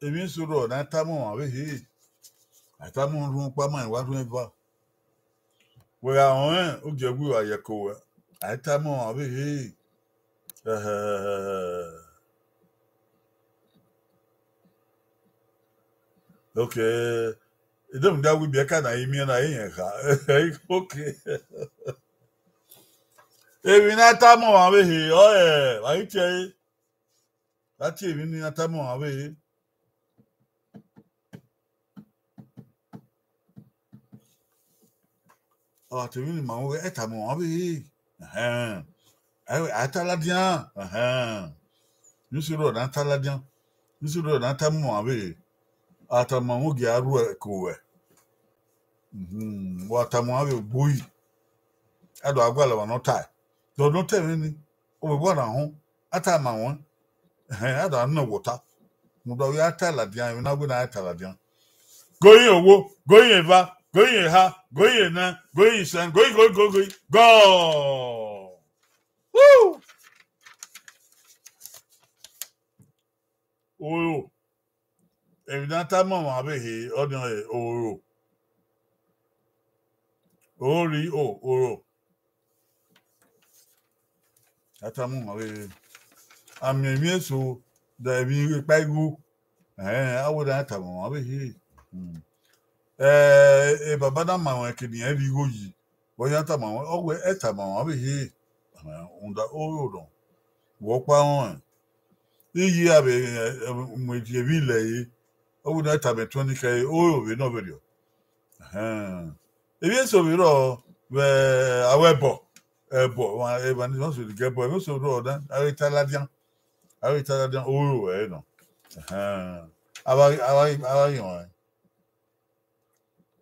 Emwi eso rrọọ ne a i tama ọmwa ọvbehe. A i tama rhuẹn ọkpa ma wa rhuẹn eva. Wẹ gha rẹn ogiẹgu ra ye ẹko ruẹ, a i tama ọmwa ọvbehe. Ẹhẹhẹhẹ. Okay. Idemudia wẹ ibiẹka na i miẹn na, irẹn kha. Okay. Emwi ne a i tama ọmwa ọvbehe, ọ ẹ, wa ghi tie ẹre. A tie emwi ne a i tama ọmwa ọvbehe. Ọ gha ta emwi ne ima mwẹ, ẹ tama ọmwa ọvbehe. Ẹhẹn. A, a ta ladian. Ẹhẹn. Emwi eso rrọọ ne a ta ladian. Emwi eso rrọọ ne a tama ọmwa ọvbehe. A tama ọmwa ogie a ru ẹko ruẹ. Mhm. Wa tama ọmwa vbe ogboi. A do a gualọ ọmwa ne ọ tae. Dọ ne ọ ta ẹmwẹ ni, ovbi uwa na họn, a tama ruẹn. Ẹhẹn, a do a nọ wẹ ọta. Rhunmwuda ọ ya ta ladian, emwi ne a wẹ ne a ta ladian. Goyin owo, goyin eva, goyin eha, goyin enẹ, goyin isẹn, goyin, goyin, goyin, goyin, gọ. Woo! Oro. Emwi ne a tama ọmwa ọvbehe, ọnii ọre oro. Ori o, oro. A tama ọmwa ọvbehe. A miẹn emwi eso, da emwi ekpa igho. Ẹhẹn, a wẹ ne a tama ọmwa ọvbehe. Hmm. Eh, e baba na ma ruẹn kene irẹn rhie igho yi. Vbe ọ ya tama ruẹn, ọ wẹ ẹ tama ruẹn ọvbehe. Rhunmwuda oro nọ, vbe ọkpa rọnrẹn. Iye a vbe, eh, mu edi emwi lẹ ẹre, ọ wẹ ne a tama ẹtuẹn ni khẹ ẹre, oro vbe nọ vberriọ. Ẹhẹn. Emwi eso vbe rrọọ vbe avbe ẹbọ, ẹbọ, emwa, emwa ni ma sẹ ghe ẹbọ, emwi eso rrọọ na, a ghi ta ladian, a ghi ta ladian, oro ẹre nọ. Ẹhẹn. A vba, a vba, a vba rẹn ọnrẹn.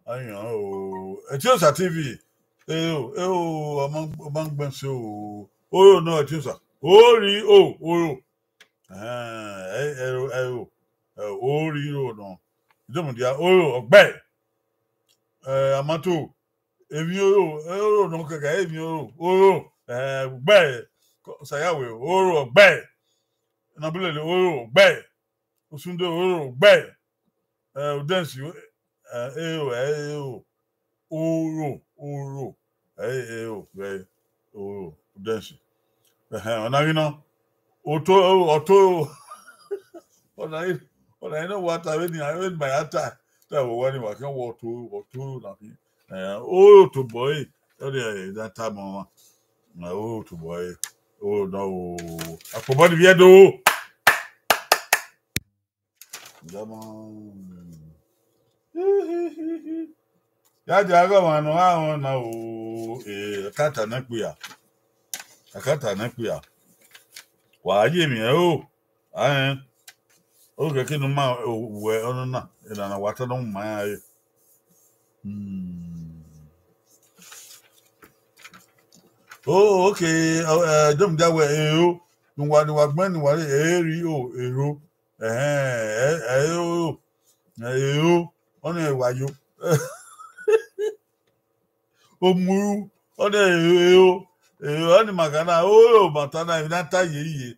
Ayan o, Etiosa T V. Eo, eo, ọ ma, ọ ma gbẹn se o. Oro nọ Etiosa. Ori o, oro. Ẹhẹn, ẹ, ẹ, ẹ, o, ẹ, ori ro nọ. Idomudia, oro, ọgbẹe. Ẹ, Amato, emwi oro, oro nọ kẹkẹ, emwi oro, oro, ẹ, ọgbẹe. Sayawe, oro, ọgbẹe. Nabulele, oro, ọgbẹe. Osunde, oro, ọgbẹe. Ẹ, Udensi, ẹ, ero, ẹ, ero. Oro, oro, ẹ, ero, ẹ, oro, Udensi. Ẹhẹn, ọna ghi nọ. Oto, ọto, ọna ghi, ọna ghi nọ wa ta vbene, vbene ma ya ta. Ta vbe owa ni wa khian wẹ ọto, ọto na fi. Ẹ, oro tobọ ẹre, ọ rhie ẹre da ta mọ ọmwa. Oro tobọ ẹre, oro nọ o. Akpọbọ ni vbiẹ do. Come on. Ya dia ghe ọmwa ne ọ gha rẹn na o, eh, akata ne kpia. Akata ne kpia. Wa ye emwi ẹre o, a rẹn. Oghẹ ke ne u ma wẹ ọnọna, ena na wa ta nọ ma iran re. Hmm. Oh, okay. Ọ, eh, Idomudia wẹ ero, ne uwa, ne uwa gbẹn, ne uwa re, eri o, ero. Ẹhẹn, ẹ, ẹ, ero, ero, ọnii wa yo. Omuru, ọnii ero, ero, ọnii ma gha na, oro ma ta na, emwi na ta ye ye.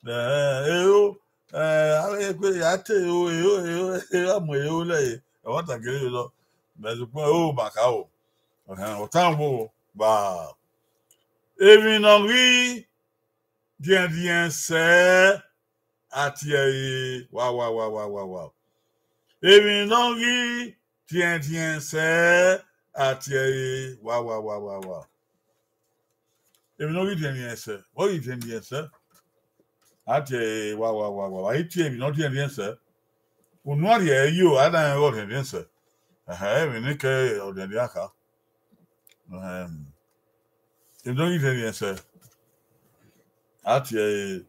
Ẹhẹn, ero, ẹ, avbe ekpe ya te ero, ero, ero, ero, a mu ero lẹ, ẹ wa ta gele lọ. Mẹ sokpan ero ma kha o. Ẹhẹn, ọtan wo, ba. Emwi ne ọ ghi diẹndiẹn sẹ, a tie ẹre, wa, wa, wa, wa, wa, wa. Emwi ne ọ ghi diẹndiẹn sẹ, a tie ẹre, wa, wa, wa, wa, wa. Emwi ne ọ ghi diẹndiẹn sẹ, ọ ghi diẹndiẹn sẹ, a tie ẹre, wa, wa, wa, wa, wa. I tie emwi ne ọ diẹndiẹn sẹ. Unu a rhie ẹre yo, a na rẹn ọghe ọ diẹndiẹn sẹ. Ẹhẹn, emwi ne ke ọ diẹndiẹn kha. Ẹhẹn. Emwi ne ọ ghi diẹndiẹn sẹ, a tie ẹre.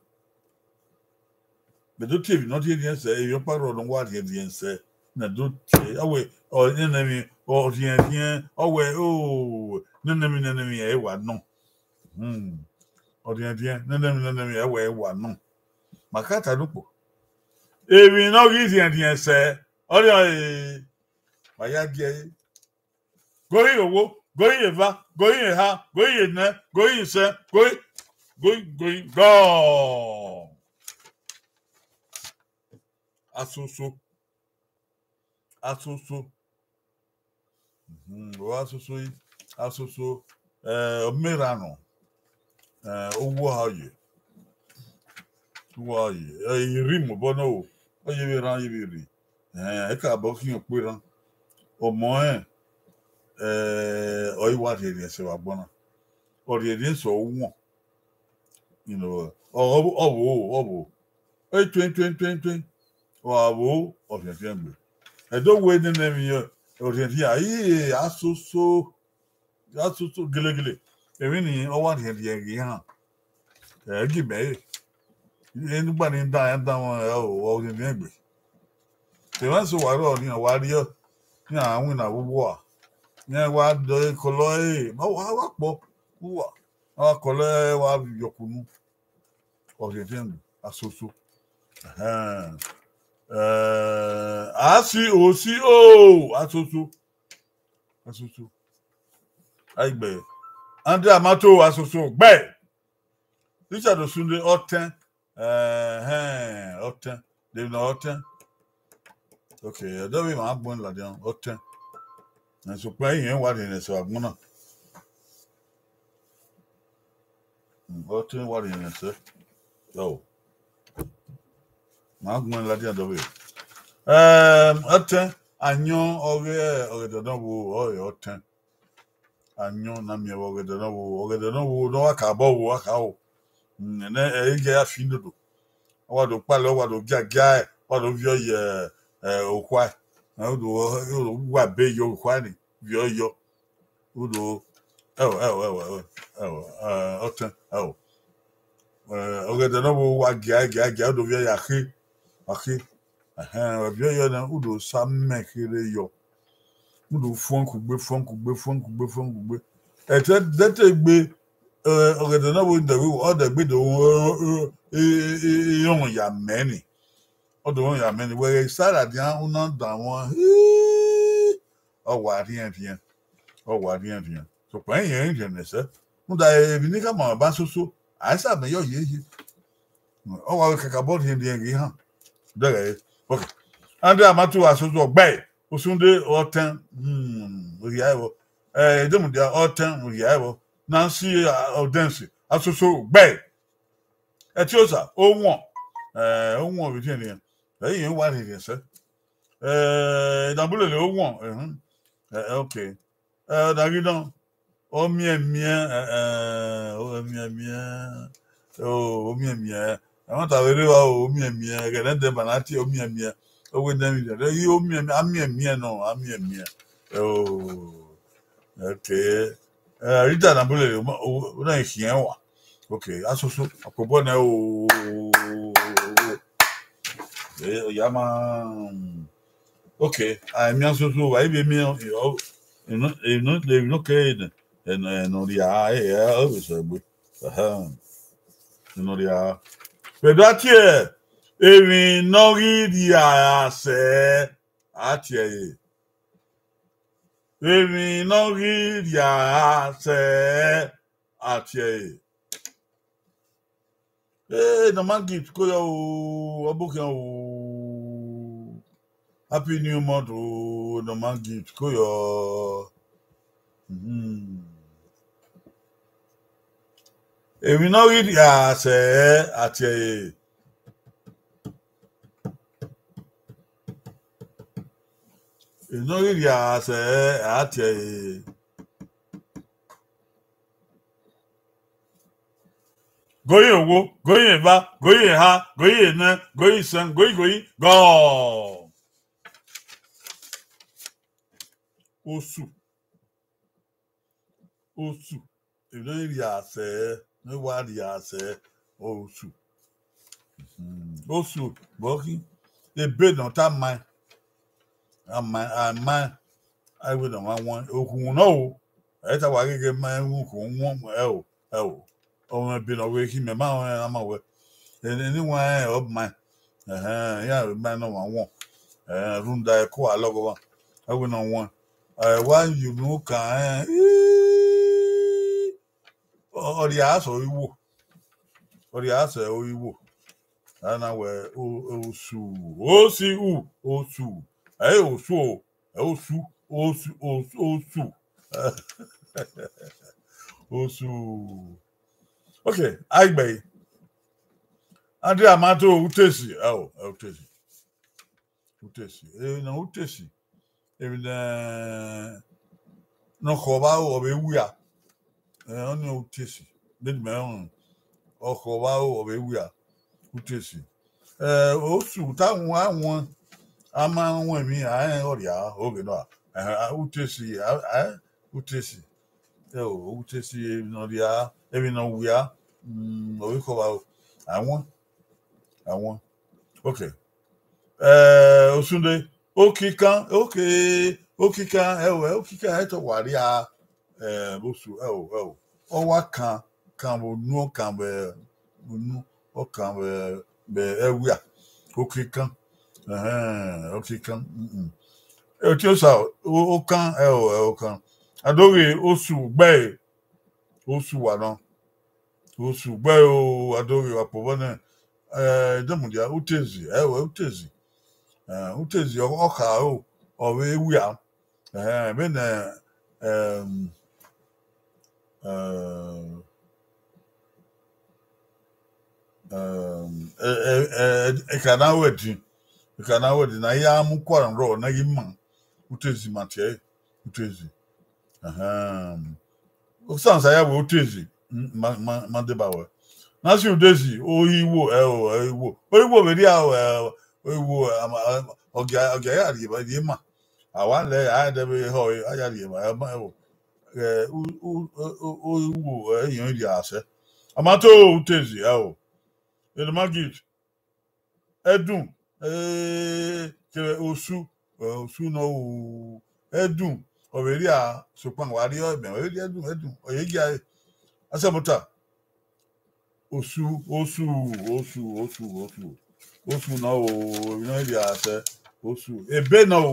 Mẹ do tie emwi ne ọ diẹndiẹn sẹ, emwi ọkpa rrọọ ne ọ wa diẹndiẹn sẹ, ne do tie, ọ wẹ, ọ, nene emwi, ọ diẹndiẹn, ọ wẹ, o, nene emwi, nene emwi, ẹ wa nọ. Hmm. Ọ diẹndiẹn, nene emwi, nene emwi, ẹ wẹ, ẹ wa nọ. Ma ka ta nukpo. Emwi ne ọ ghi diẹndiẹn sẹ, ọ rhie ẹre, ma ya gie ẹre. Gori ye owo, gori ye eva, gori ye eha, gori ye enẹ, gori ye isẹn, gori, gori, gori, gọ. Asoso. Asoso. Mhm, ọ asoso yi, asoso, eh, ọ miẹn erha nọ. Eh, owa ọha ye. Owa ọha ye. Eh, irhi mobọ nọ o. Ọ ye vbe erhan, ye vbe irhi. Eh, ẹ ka bọ khian okpo erhan. Ọmọ rẹn, eh, ọ i wa rhiẹnrhiẹn sẹ vbe agbọn na. Ọ rhiẹnrhiẹn sẹ ọ wọn. You know, ọ, ọ, ọ vbo, ọ vbo. Ẹ tuẹn, tuẹn, tuẹn, tuẹn. Ọ gha vbo, ọ rhiẹnrhiẹn gbe. Ẹdẹ wẹ nene emwi, ọ rhiẹnrhiẹn, ayi, asoso, asoso, gelegele. Emwi ni, ọ wa rhiẹnrhiẹn ghi han. Ẹ gi mẹ re. Enugba ni dan, ya dan wọn, ẹ o, ọ rhiẹnrhiẹn gbe. Emwa eso wa rrọọ ni, wa rriọ, iran winna vbe uwa. Iran wa dọ ekọlọ ẹre, ma wa, wa kpọ vbe uwa. A wa kọlọ ẹre, wa viọ kunu. Ọ rhiẹnrhiẹn gbe, asoso. Ẹhẹn. Eh, a si, o si, o, asoso. Asoso. Aigbe. Andre Amato, asoso. Gbe. Richard Osunde, ọtẹn. Ẹhẹn, ọtẹn. David, ọtẹn. Okay, ẹdẹ vbe ma gbọn ladian, ọtẹn. Ẹ sokpan, iran wa rhiẹnrhiẹn sẹ vbe agbọn na. Ọtẹn wa rhiẹnrhiẹn sẹ. Yo. Ma gbọn ladian dọ vbe. Ẹm, ọtẹn, ayọn ọghe ọghe dọdọ vbo, ọghe ọtẹn. Ayọn na miẹn vbe ọghe dọdọ vbo, ọghe dọdọ vbo, ne ọ wa ka bọ vbo, wa ka o. Mm, nẹ, ẹ i ya fi dodo. Ọ wa do kpalẹ, ọ wa do giagia, ọ wa do viọ ye, ẹ, okhua. Ẹ, ọ do, ọ do wa be ye okhua ni, viọ yọ. Udo, ẹo, ẹo, ẹo, ẹo, ẹo, ẹ, ọtẹn, ẹo. Ẹ, ọghe dọdọ vbo wa gia, gia, gia, udo viọ ya khe, wa khe. Ẹhẹn, ọ viọ yọ na, udo sa mẹ kherhe yọ. Udo fuọn kugbe, fuọn kugbe, fuọn kugbe, fuọn kugbe. Ẹtẹ, dẹtẹ gbe, Ọghe ne ọ vbe dẹ vbe ọ dẹ gbe do irọnmwẹ ya mẹ ni. Ọ do irọnmwẹ ya mẹ ni. Wẹ ghẹ sa ladian, u na danmwẹ, ọ wa rhiẹnrhiẹn. Ọ wa rhiẹnrhiẹn. Sokpan irẹn rhiẹnrhiẹn nẹ sẹ. Rhunmwuda emwi ne I khama ba soso, a i sa mẹ yọ yeye. Ọ wa vbe kakabọ rhiẹnrhiẹn ghi han. Dẹghẹ, okay. Andrea Matu asoso ọgbae, Osunde ọtẹn, hmm, ohia ẹvbo. Eh, Edemudia ọtẹn, ohia ẹvbo. Nancy, ah, Ọdẹnsi, asoso ọgbae. Ẹtiosa, owọn, eh, owọn vbe rhiẹnrhiẹn. Ẹ i rẹn wa rhiẹnrhiẹn sẹ. Eh, Nabulele, owọn, ehun. Eh, okay. Eh, ọna ghi nọ, ọ miẹn miẹn, eh, eh, ọ miẹn miẹn, o, ọ miẹn miẹn. Ẹmwata vbe rre evba, o, ọ miẹn miẹn, ẹghẹ ne ẹdẹ ma na tie, ọ miẹn miẹn. Ọ wẹ ne ẹmwẹ, i, ọ miẹn miẹn, a miẹn miẹn nọ, a miẹn miẹn. O, okay. Eh, Rita Nabulele, o ma, o, ọ na khian wa. Okay, asoso, akpobọ nẹ o. Eh, ọ ya ma. Okay, a miẹn asoso, wa i vbe miẹn, ọ, enọ, enọ, enọ ke enọ, enọ, enọ rhia, eh, eh, ọ vbe sẹ egbe. Ahem. Enọ rhia. Vbe do a tie, emwi ne ọ ghi rhia sẹ, a tie ẹre. Emwi ne ọ ghi rhia sẹ, a tie ẹre. Ee, ne ọ ma gift ko yọ o, ọ bu khian o. Happy new month o, ne ọ ma gift ko yọ. Mhm. Emwi ne ọ ghi rhia sẹ, a tie ẹre. Emwi ne ọ ghi rhia sẹ, a tie ẹre. Goyin owo, goyin eva, goyin eha, goyin enẹ, goyin isẹn, goyin goyin, gọ. Osu. Osu. Emwi ne ọ ghi rhia sẹ, ne wa rhia sẹ, osu. Hmm, osu, bọ khin, ebe ne ọ ta ma, a ma, a ma, a wẹ ne ọ ma wọn, okhunmwu nọ o, ẹ i ta wa gheghe ma ẹmwẹ okhunmwu wọn, ẹ o, ẹ o, ọ mwẹ ebe ne ọ vbe khin, mẹ ma rẹn, a ma wẹ, eni wan rẹn ọ ma, ẹhẹn, iran vbe ma ne ọ ma wọn, ẹhẹn, rhunmwuda ẹko a lọghọ ọmwa, a wẹ ne ọ wọn, ẹ wa ye unu kan rẹn, ii, ọ, ọ rhia sẹ ọre I wo, ọ rhia sẹ ọre I wo. A na wẹ o, osu, osi u, osu. Ẹ i osu o, ẹ osu, osu, osu, osu. Osu. Okay, a i gbe ẹre. Andrea Mato, Utesi, ẹ o, ẹ Utesi. Utesi, emwi ne ọ Utesi, emwi ne, ne ọ khọ vbe aro ọ vbe wia, ẹ, ọnii Utesi, vbene mẹ rẹn, ọ khọ vbe aro ọ vbe wia, Utesi. Ẹ, osu ta wọn, a wọn, a ma wọn emwi, a rẹn ọ rhia, oghe nọ, ẹ, Utesi, a, a, Utesi, ẹ o, Utesi, emwi ne ọ rhia, emwi ne ọ wia, mm, ọ vbe khọ vbe aro, a wọn, a wọn. Okay. Eh, Osunde, okikan, okay, okikan, ẹ o, ẹ okikan, ẹ tọ wa rria, eh, vbe osu, ẹ o, ẹ o. Ọ wa kan, kan vbe unu, ọ kan vbe unu, ọ kan vbe, vbe ẹwia, okikan, ẹhẹn, okikan, mm-mm. Ẹ, Otiosa, o, okan, ẹ o, ẹ okan. A do ghe osu gbe, osu wa nọ. Osu gbe o, a do ghe wa kpobọ nẹ, eh, Edemudia, Utezi, ẹ o, Utezi. Eh, Utezi, ọ, ọ kha o, ọ vbe wia. Eh, vbene, em, eh, em, e, e, e, ekha na ru ẹdin, ekha na ru ẹdin, ne a ya mu kua rrọọ, ne a ghi ma, Utezi ma tie ẹre, Utezi. Ahan. Osansan ya wẹ Utezi, mm, ma, ma, ma deba wẹ. Na si Udesi, ohiwo, ẹ o, ẹ ohiwo. Ohiwo vbe rria o, ẹ o, ohiwo, ẹ, ama, ẹ, ọ gia, ọ gia ya rhie, rhie ma. A wa lẹ, a dẹ vbe họ, a ya rhie ma, ẹ ma, ẹ o. Ẹ, u, u, u, u, ohiwo, ẹ, irẹn rhia sẹ. A ma to Utezi, ẹ o. Eno ma gi Ẹdun, eh, kevbe Osu, eh, Osu nọ o, Ẹdun, ọ vbe rria, sokpan wa rrie mẹ, ọ vbe rrie Ẹdun, Ẹdun, ọ ye gia ẹre. Asẹmota. Osu, osu, osu, osu, osu. Osu nọ o, emwi nọ rhia sẹ, osu. Ebe nọ o.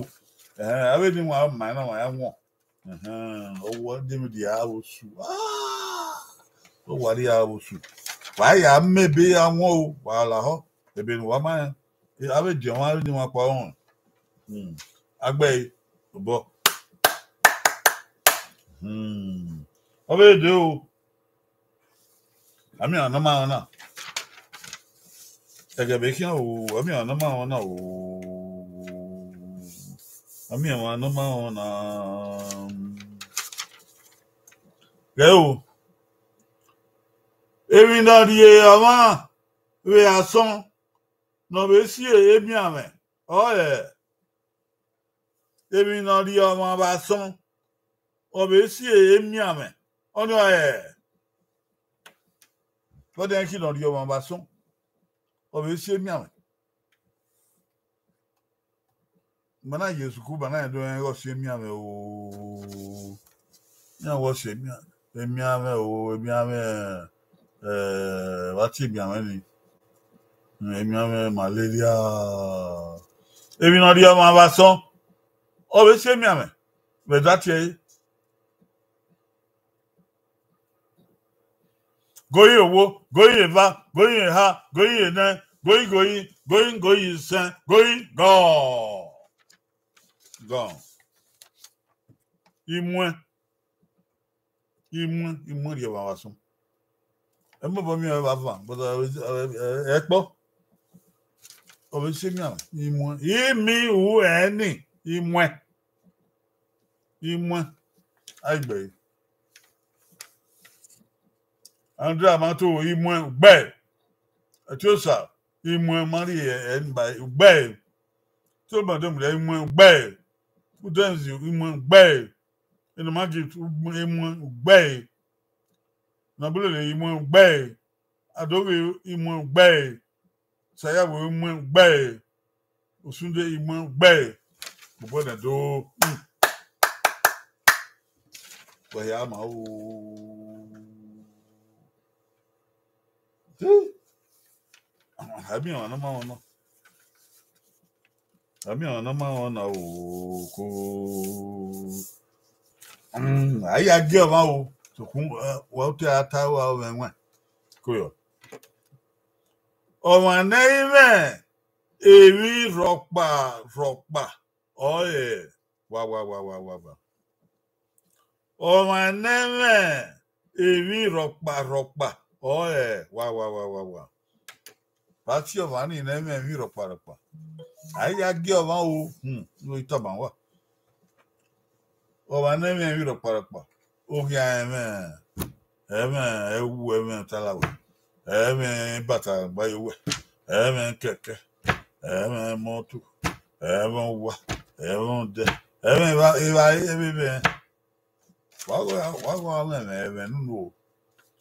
Ẹhẹn, avbe ni wan ma na wa ya wọn. Ẹhẹn, ọ wa de mi dia osu. Ah! Ọ wa dia osu. Wa ya ma ebe ya wọn o, wa lahọ. Ebe ne uwa ma rẹn. Avbe diọn mwa, avbe ni wan kpa ọnrẹn. Hmm. Agbẹe, obọ. Hmm. Ọ vbe dee o. A miẹn ọmwa ne ọ ma rẹn na. Ẹghẹ vbe khian o, a miẹn ọmwa ne ọ ma rẹn na o. A miẹn ọmwa ne ọ ma rẹn na. Ghẹ o. Emwi ne ọ rhie ọmwa vbe asọn ne ọ vbe si emianmwẹ, ọrọre emwi ne ọ rhie ọmwa vbe asọn, ọ vbe si emianmwẹ, ọnii ọrọre. Vbọdẹ ẹki ne ọ rhie ọmwa vbe asọn, ọ vbe si emianmwẹ. Ma na ye sukuru, ma na do rẹn ighẹ ọ si emianmwẹ o. Iran wẹ ọ si emian-, emianmwẹ o, emianmwẹ, eh, vbe a tie emianmwẹ ni. Emianmwẹ malaria. Emwi ne ọ rhie ọmwa vbe asọn, ọ vbe si emianmwẹ, vbe da tie ẹre. Goyi owo, goyi eva, goyi eha, goyi enẹ, goyi goyi, goyi goyi isẹn, goyi gọ. Gọ. Imuẹn. Imuẹn, imuẹn rhie ọmwa vbe asọn. Ẹ mobọ miẹn ọre vbe avan, but, eh, eh, eh, ẹkpọ. Ọ vbe si emianmwẹ, imuẹn. Imi u ẹni, imuẹn. Imuẹn. Aigbe. Andrea ma to imuẹn ugbẹe. Ẹtiosa, imuẹn ma rhie ẹni ba ugbẹe. Tobademuriẹ, imuẹn ugbẹe. Udenzi, imuẹn ugbẹe. Enọma gift, imuẹn ugbẹe. Nabulele, imuẹn ugbẹe. Adoghe, imuẹn ugbẹe. Sayawe, imuẹn ugbẹe. Osunde, imuẹn ugbẹe. Obọ nẹ do. Hmm. Wẹ hia ma o. Abi ọmwa ne ọ ma rẹn na. Ami ọmwa ne ọ ma rẹn na o, ko. Mm, a ya gie ọmwa o, sokun, eh, wa te a ta ua ọmwa ẹwaẹn. Ko yọ. Ọmwa ne ẹ i mwẹ emwi rhọkpa rhọkpa, ọre wa, wa, wa, wa, wa, wa. Ọmwa ne ẹ i mwẹ emwi rhọkpa rhọkpa, ọre wa, wa, wa, wa, wa. Vbe a tie ọmwa ni ne ẹ i mwẹ emwi rhọkpa rhọkpa, a i ya gie ọmwa o, hmm, ne ọ i tama uwa. Ọmwa ne ẹ i mwẹ emwi rhọkpa rhọkpa, ọ khian ẹmwẹ, ẹmwẹ ẹwu, ẹmwẹ otalawe, ẹmwẹ ibata gba ye owẹ, ẹmwẹ kẹkẹ, ẹmwẹ mọto, ẹmwẹ owa, ẹmwẹ odẹ, ẹmwẹ evbare, evbare, evbare. Wa gha, wa gha mwẹ ẹmwẹ, ẹmwẹ ne unu o.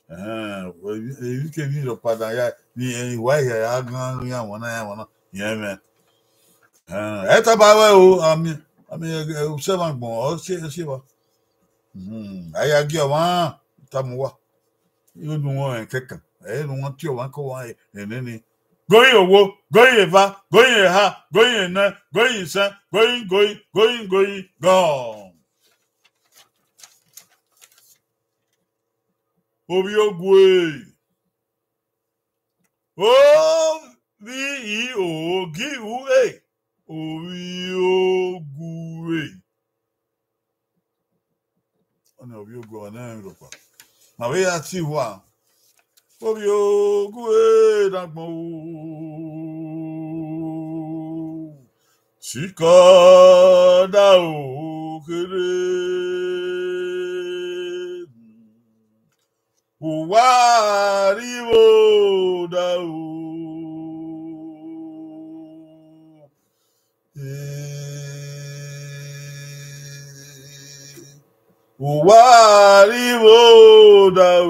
Ẹhẹn, emwi, emwikemwi rhọkpa da ya, ni, eh, wa hia ya gan iran wọn na, iran wọn na, irẹn mwẹ. Ẹhẹn, ẹ tama ruẹ o, ami, ami, eh, eh, usẹ mwa agbọn, ọ si, ọ si evba. Mhm, a ya gie ọmwa, tama uwa. Ighẹ unu wọn rẹn kẹkan, ẹ i re ne uwa tie ọmwa ke ọmwa, eh, nene. Goyi owo, goyi eva, goyi eha, goyi enẹ, goyi isẹn, goyi, goyi, goyi, goyi, gọ. Ovbi ogue. O V I O G U E. Ovbi ogue. Ọnii ovbi ogue, ọmwa ne ẹ i mwẹ emwi rhọkpa. Ma vbe ya tie uwa. Ovbi ogue ne agbọn o. Sikọ da o kherhe. Uwa rri vbo da o. Eh, uwa rri vbo da o.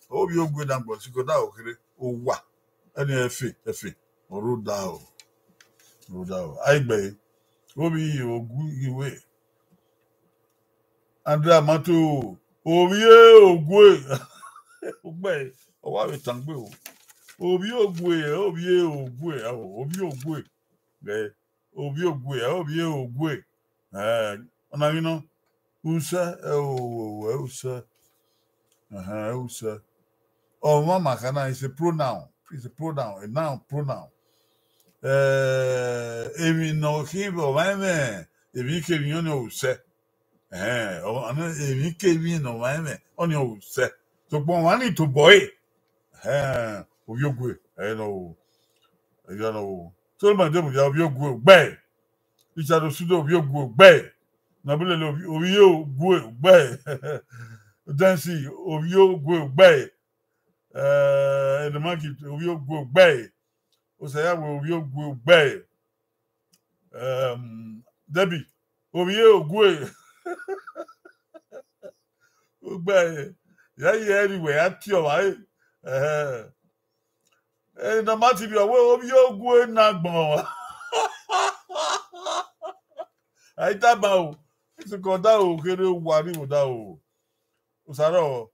Ovbi ogue ne agbọn, sikọ da o kherhe, uwa. Ẹni ẹfe, ẹfe, ọ rre odaro. Ọ rre odaro. A i gbe ẹre. Ovbi ogue iwe. Andrea ma to, Ovbi e Ogue. Ugbẹe, ọ wa vbe tangbe o. Ovbi e Ogue, ovbi e Ogue, ovbi e Ogue. Ẹ, ovbi e Ogue, ovbi e Ogue. Ẹ, ọna ghi nọ. Usẹ, ẹ o, ẹ usẹ. Ẹhẹn, ẹ usẹ. Ọmwa ma khana is a pronoun. It's a pronoun, a noun pronoun. Ẹ, emwi ne ọ khin vbe ọmwa ẹmwẹ, emwi kevbi ọnii ọ usẹ. Ẹhẹn, ọ, ọnii emwi kevbi ne ọmwa ẹmwẹ, ọnii ọ usẹ. Sokpan ọmwa ni tobọ ẹre. Ẹhẹn, ovbi e Ogue, ẹ nọ o. Ẹ nọ o. Solomọn de mudia ovbi e Ogue gbe. Richard Osudo ovbi e Ogue gbe. Nabulele ovbi e Ogue gbe. Dancy ovbi e Ogue gbe. Eh, Edemaki ovbi e Ogue gbe. Osayawe ovbi e Ogue gbe. Em, Debbie ovbi e Ogue. Gbe, ya ye ẹre wẹ ya tie ọmwa re. Ẹhẹn. Ẹre ne ọ ma ti vbiẹ wẹ ovbi e Ogue na gbọn. A i tama o, isoko da o, kherhe owa ni vbo da o. Osaro.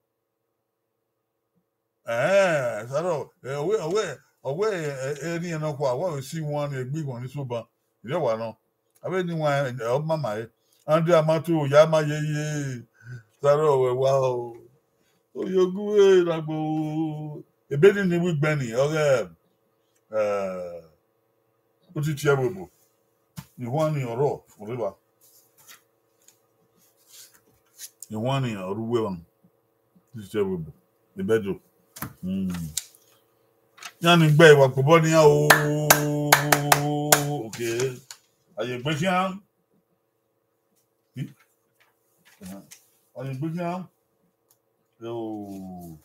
Ẹhẹn, Osaro, ẹ, ọ wẹ, ọ wẹ, ọ wẹ, ẹ, ẹ, erriẹn nọkhua, wa vbe si wan ni egbe ighọn ni soban. Irẹn wa nọ. Avbe eni wan, ẹ, ọ ma ma re. Andrew Amato, ya ma ye ye. Osaro, ọ wẹ wa o. Oyogu, ẹ, na gbo. Ebe ni ni wi gbẹn ni, ọ ghẹ, ẹ, otiti ẹvbo ebo. Ihuan ni ọrọ, oreva. Ihuan ni ọre uwu emwa. Otiti ẹvbo ebo. Ibẹdo. Mm. Iran ni gbe wa kpobọ nian o. Okay. A ye egbe khian. A ye egbe khian. Yo.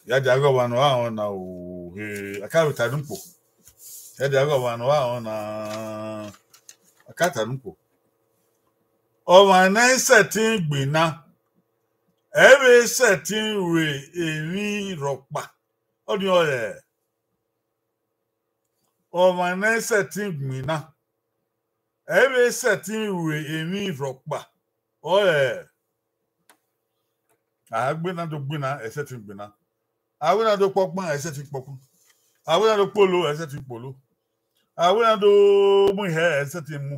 Ya dia ghe ọmwa ne ọ ra rẹn na o. He, a ka vbe ta unu kpo. Ya dia ghe ọmwa ne ọ ra rẹn na. A ka ta unu kpo. Ọmwa ne ẹ i sẹtin gbinna, ẹ i vbe sẹtin ru emwi rhọkpa. Ọnii ọrẹre. Ọmwa ne ẹ i sẹtin gbinna, ẹ i vbe sẹtin ru emwi rhọkpa. Ọrẹre. A wẹ ne a do gbinna, ẹ i sẹtin gbinna. A wẹ ne a do kpọkpan, ẹ i sẹtin kpọkpan. A wẹ ne a do kpolo, ẹ i sẹtin kpolo. A wẹ ne a do mu ihẹ, ẹ i sẹtin mu.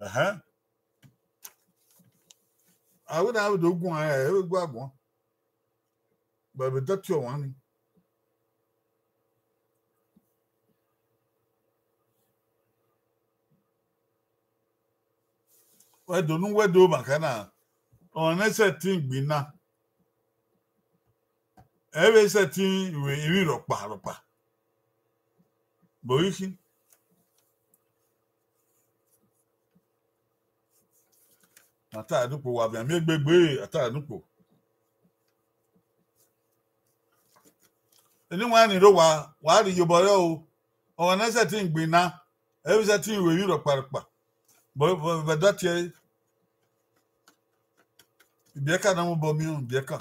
Ẹhẹn. A wẹ ne a do guan, ẹ i vbe guan guan. But vbe dọtiẹ ọmwa ni. Wẹ do ne uwẹ do ma ka na, ọmwa ne ẹ i sẹtin gbinna, ẹ i vbe sẹtin ru emwi rhọkpa rhọkpa. Bo ghi khin. A ta unu kpo, wa viọ miẹn egbe gbe, a ta unu kpo. Eni wan ni rre owa, wa rhie iyobọ rẹ o. Ọmwa ne ẹ i sẹtin gbinna, ẹ i vbe sẹtin ru emwi rhọkpa rhọkpa. Vbe, vbe, vbe dọtiẹ ẹre. Ibiẹka na mu obọ miẹn ibiẹka.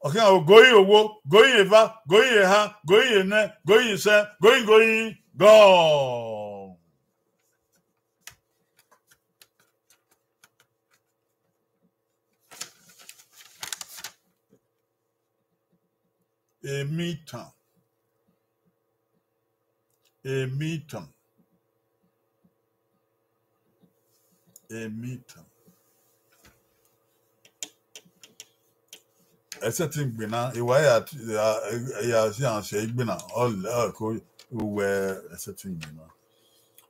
Ọ khian o, goyin owo, goyin eva, goyin eha, goyin enẹ, goyin isẹ, goyin goyin, gọọ. Emitan. Emitan. Emitan. Ẹ i sẹtin gbinna, iwa ya, ya, ya si an sẹ igbinna, ọ, ọ ko uwẹ ẹ i sẹtin gbinna.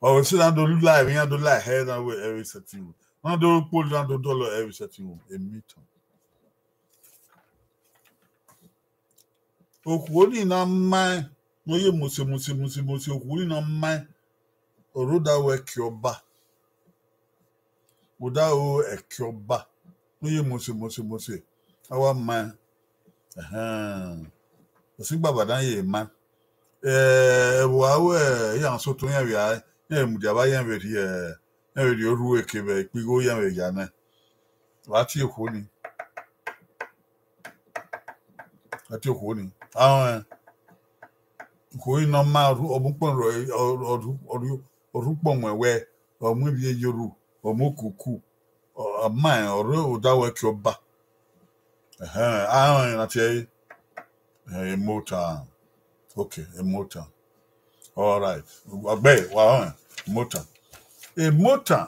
Ọ wẹ sẹ na do la emwi, iran do la ẹhẹ na wẹ ẹ i sẹtin ru. Na do kpolo na do dọlọ ẹ i sẹtin ru. Emitan. Okhuo ni na maẹn, ne ọ ye mose, mose, mose, mose, okhuo ni na maẹn, ọ rre odaro ẹki ọba. Odaro ẹki ọba, ne ọ ye mose, mose, mose, a wa maẹn. Ẹhẹn. Ọsẹ igbagba dan ye maẹn. Ẹ, ẹvbo a ru iran sotọ iran vbe a, iran vbe mudia vba iran vbe rhie, iran vbe rhie orhu eke vbe ikpigho iran vbe ya nẹ. Wa tie okhuo ni. Wa tie okhuo ni. Ahọn, Ukhu ne ọ ma ọmọ ukpọn, ọ rhu ukpọn mu ẹwẹ, ọ mu ivbi eyoru, ọ mu okuku, ọ ma rẹn, ọ rre odaro ẹki ọba. Ẹhẹn, a rẹn na tie ẹre. Ẹhẹn, emotan. Okay, emotan. All right. Ọgbẹe, wa rẹn emotan. Emotan.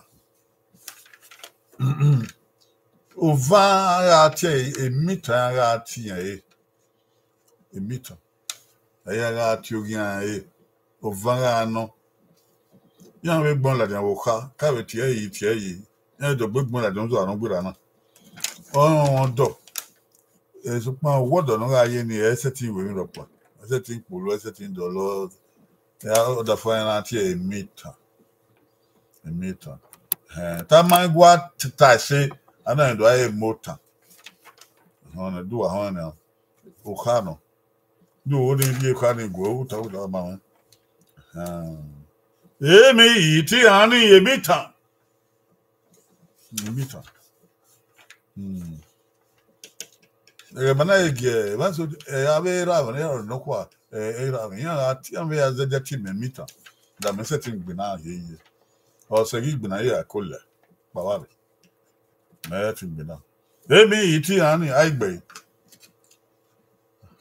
Ova gha tie ẹre, emitan gha tie ẹre. Emitan. Ẹ ya gha tie oghian ẹre, ova gha nọ. Iran vbe gbọn ladian vbe okha, ka vbe tie ẹre, tie ẹre. Iran dọgbe gbọn ladian, ọzọ arọn gberra na. Ọrọnrọn ọdọ. Sokpan ọwọdọ ne ọ gha ye ni, ẹ i sẹtin wẹ emwi rhọkpa, ẹ i sẹtin kpolo, ẹ i sẹtin dọlọ. Ọdafẹn na tie emitan. Emitan. Ẹhẹn, te a ma gua ta ẹse, a na do a re emotan. Ehọn, ne do wa họn nẹ, okha nọ. Do wo ni rhie okha ni guẹ, u ta, u ta ma mwẹ. Ẹhẹn. Emi i te iran ni emitan. Emitan. Hmm. Ẹghẹ ma na ye gie, ẹ ma so, ẹ, avbe erha mwẹ, erha nọkhua, ẹ, erha mwẹ, iran gha tie, iran vbe ya zẹdẹ tie mẹ emitan. Da mẹ sẹtin gbinna hie ye. Ọ sẹ ghi gbinna ye a ko lẹ kpavbe. Mẹ sẹtin gbinna. Emi i te iran ni, a i gbe.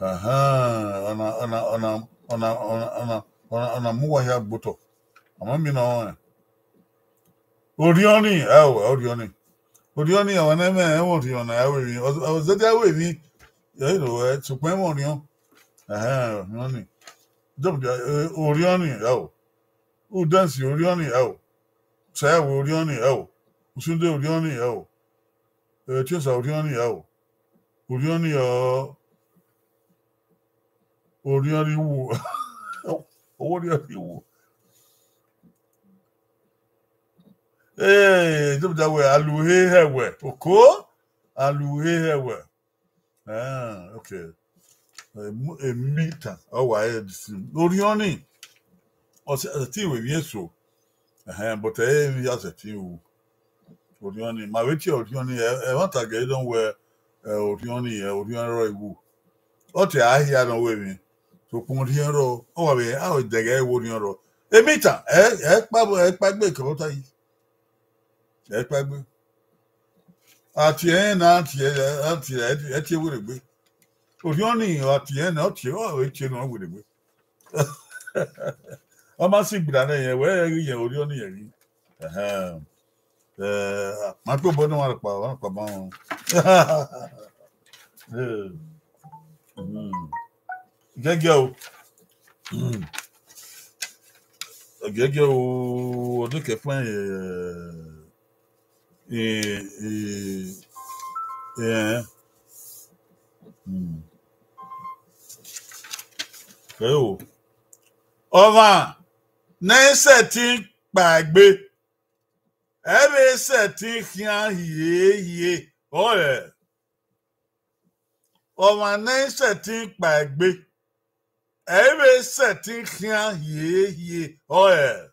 Ahan, ọna, ọna, ọna, ọna, ọna, ọna, ọna, ọna mu uwa hia gbe otọ. Ama mi nọ rẹn. Orhiọn ni, ẹ o, orhiọn ni. Orhiọn ni, ọmwa ne ẹmwẹ ẹmwẹ orhiọn ne a ru emwi. Ọ, ọ zẹdẹ a ru emwi. Ẹ i ro ẹ, sokpan ẹmwẹ orhiọn. Ẹhẹn, orhiọn ni. Jọb dia, eh, orhiọn ni, ẹ o. Udansi orhiọn ni, ẹ o. Saẹwe orhiọn ni, ẹ o. Usunde orhiọn ni, ẹ o. Eh, Tiosa orhiọn ni, ẹ o. Orhiọn ni, ọ, orhiọn ni wu. Ọwọ orhiọn ni wu. Eh, jọb dia wẹ, alu he hẹwẹ. Oko, alu he hẹwẹ. Ah, okay. Emitan, ọ wa ẹdisi. Orhiọn ni, ọ sẹtin ru emwi eso. Ẹhẹn, but ẹ i re ya sẹtin ru. Orhiọn ni, ma vbe tie orhiọn ni, ẹ, ẹmwata gẹ i dọn wẹ, ẹ, orhiọn ni, ẹ, orhiọn rọ i wu. Ọ te a hia nọ wẹ emwi. Sokpan orhiọn rọ, ọ wa vbe, a vbe dẹghe ẹre wẹ orhiọn rọ. Emitan, ẹ, ẹ kpa, ẹ kpa egbe kẹ ọta yi. Ẹ kpa egbe. A tie ẹre na, a tie, a tie, ẹ tie werriegbe. Orhiọn ni, a tie ẹre na, ọ tie, ọ vbe tie ne ọ werriegbe. Ọ ma si gbinna nẹ, irẹn wẹ ẹ ghi yẹn orhiọn ni yẹn ghi. Ẹhẹn. Eh, ma kpe obọ ne ọmwa rhọkpa, ọmwa rhọkpa ma rẹn. Eh, mm. Gẹgẹ o. Mm. Gẹgẹ o, ọdẹkẹfan, eh, eh, eh, eh, mm. Ẹ o. Ọmwa ne ẹ i sẹtin kpaegbe, ẹ i vbe sẹtin khian hiehie, ọrẹ. Ọmwa ne ẹ i sẹtin kpaegbe, ẹ i vbe sẹtin khian hiehie, ọrẹ.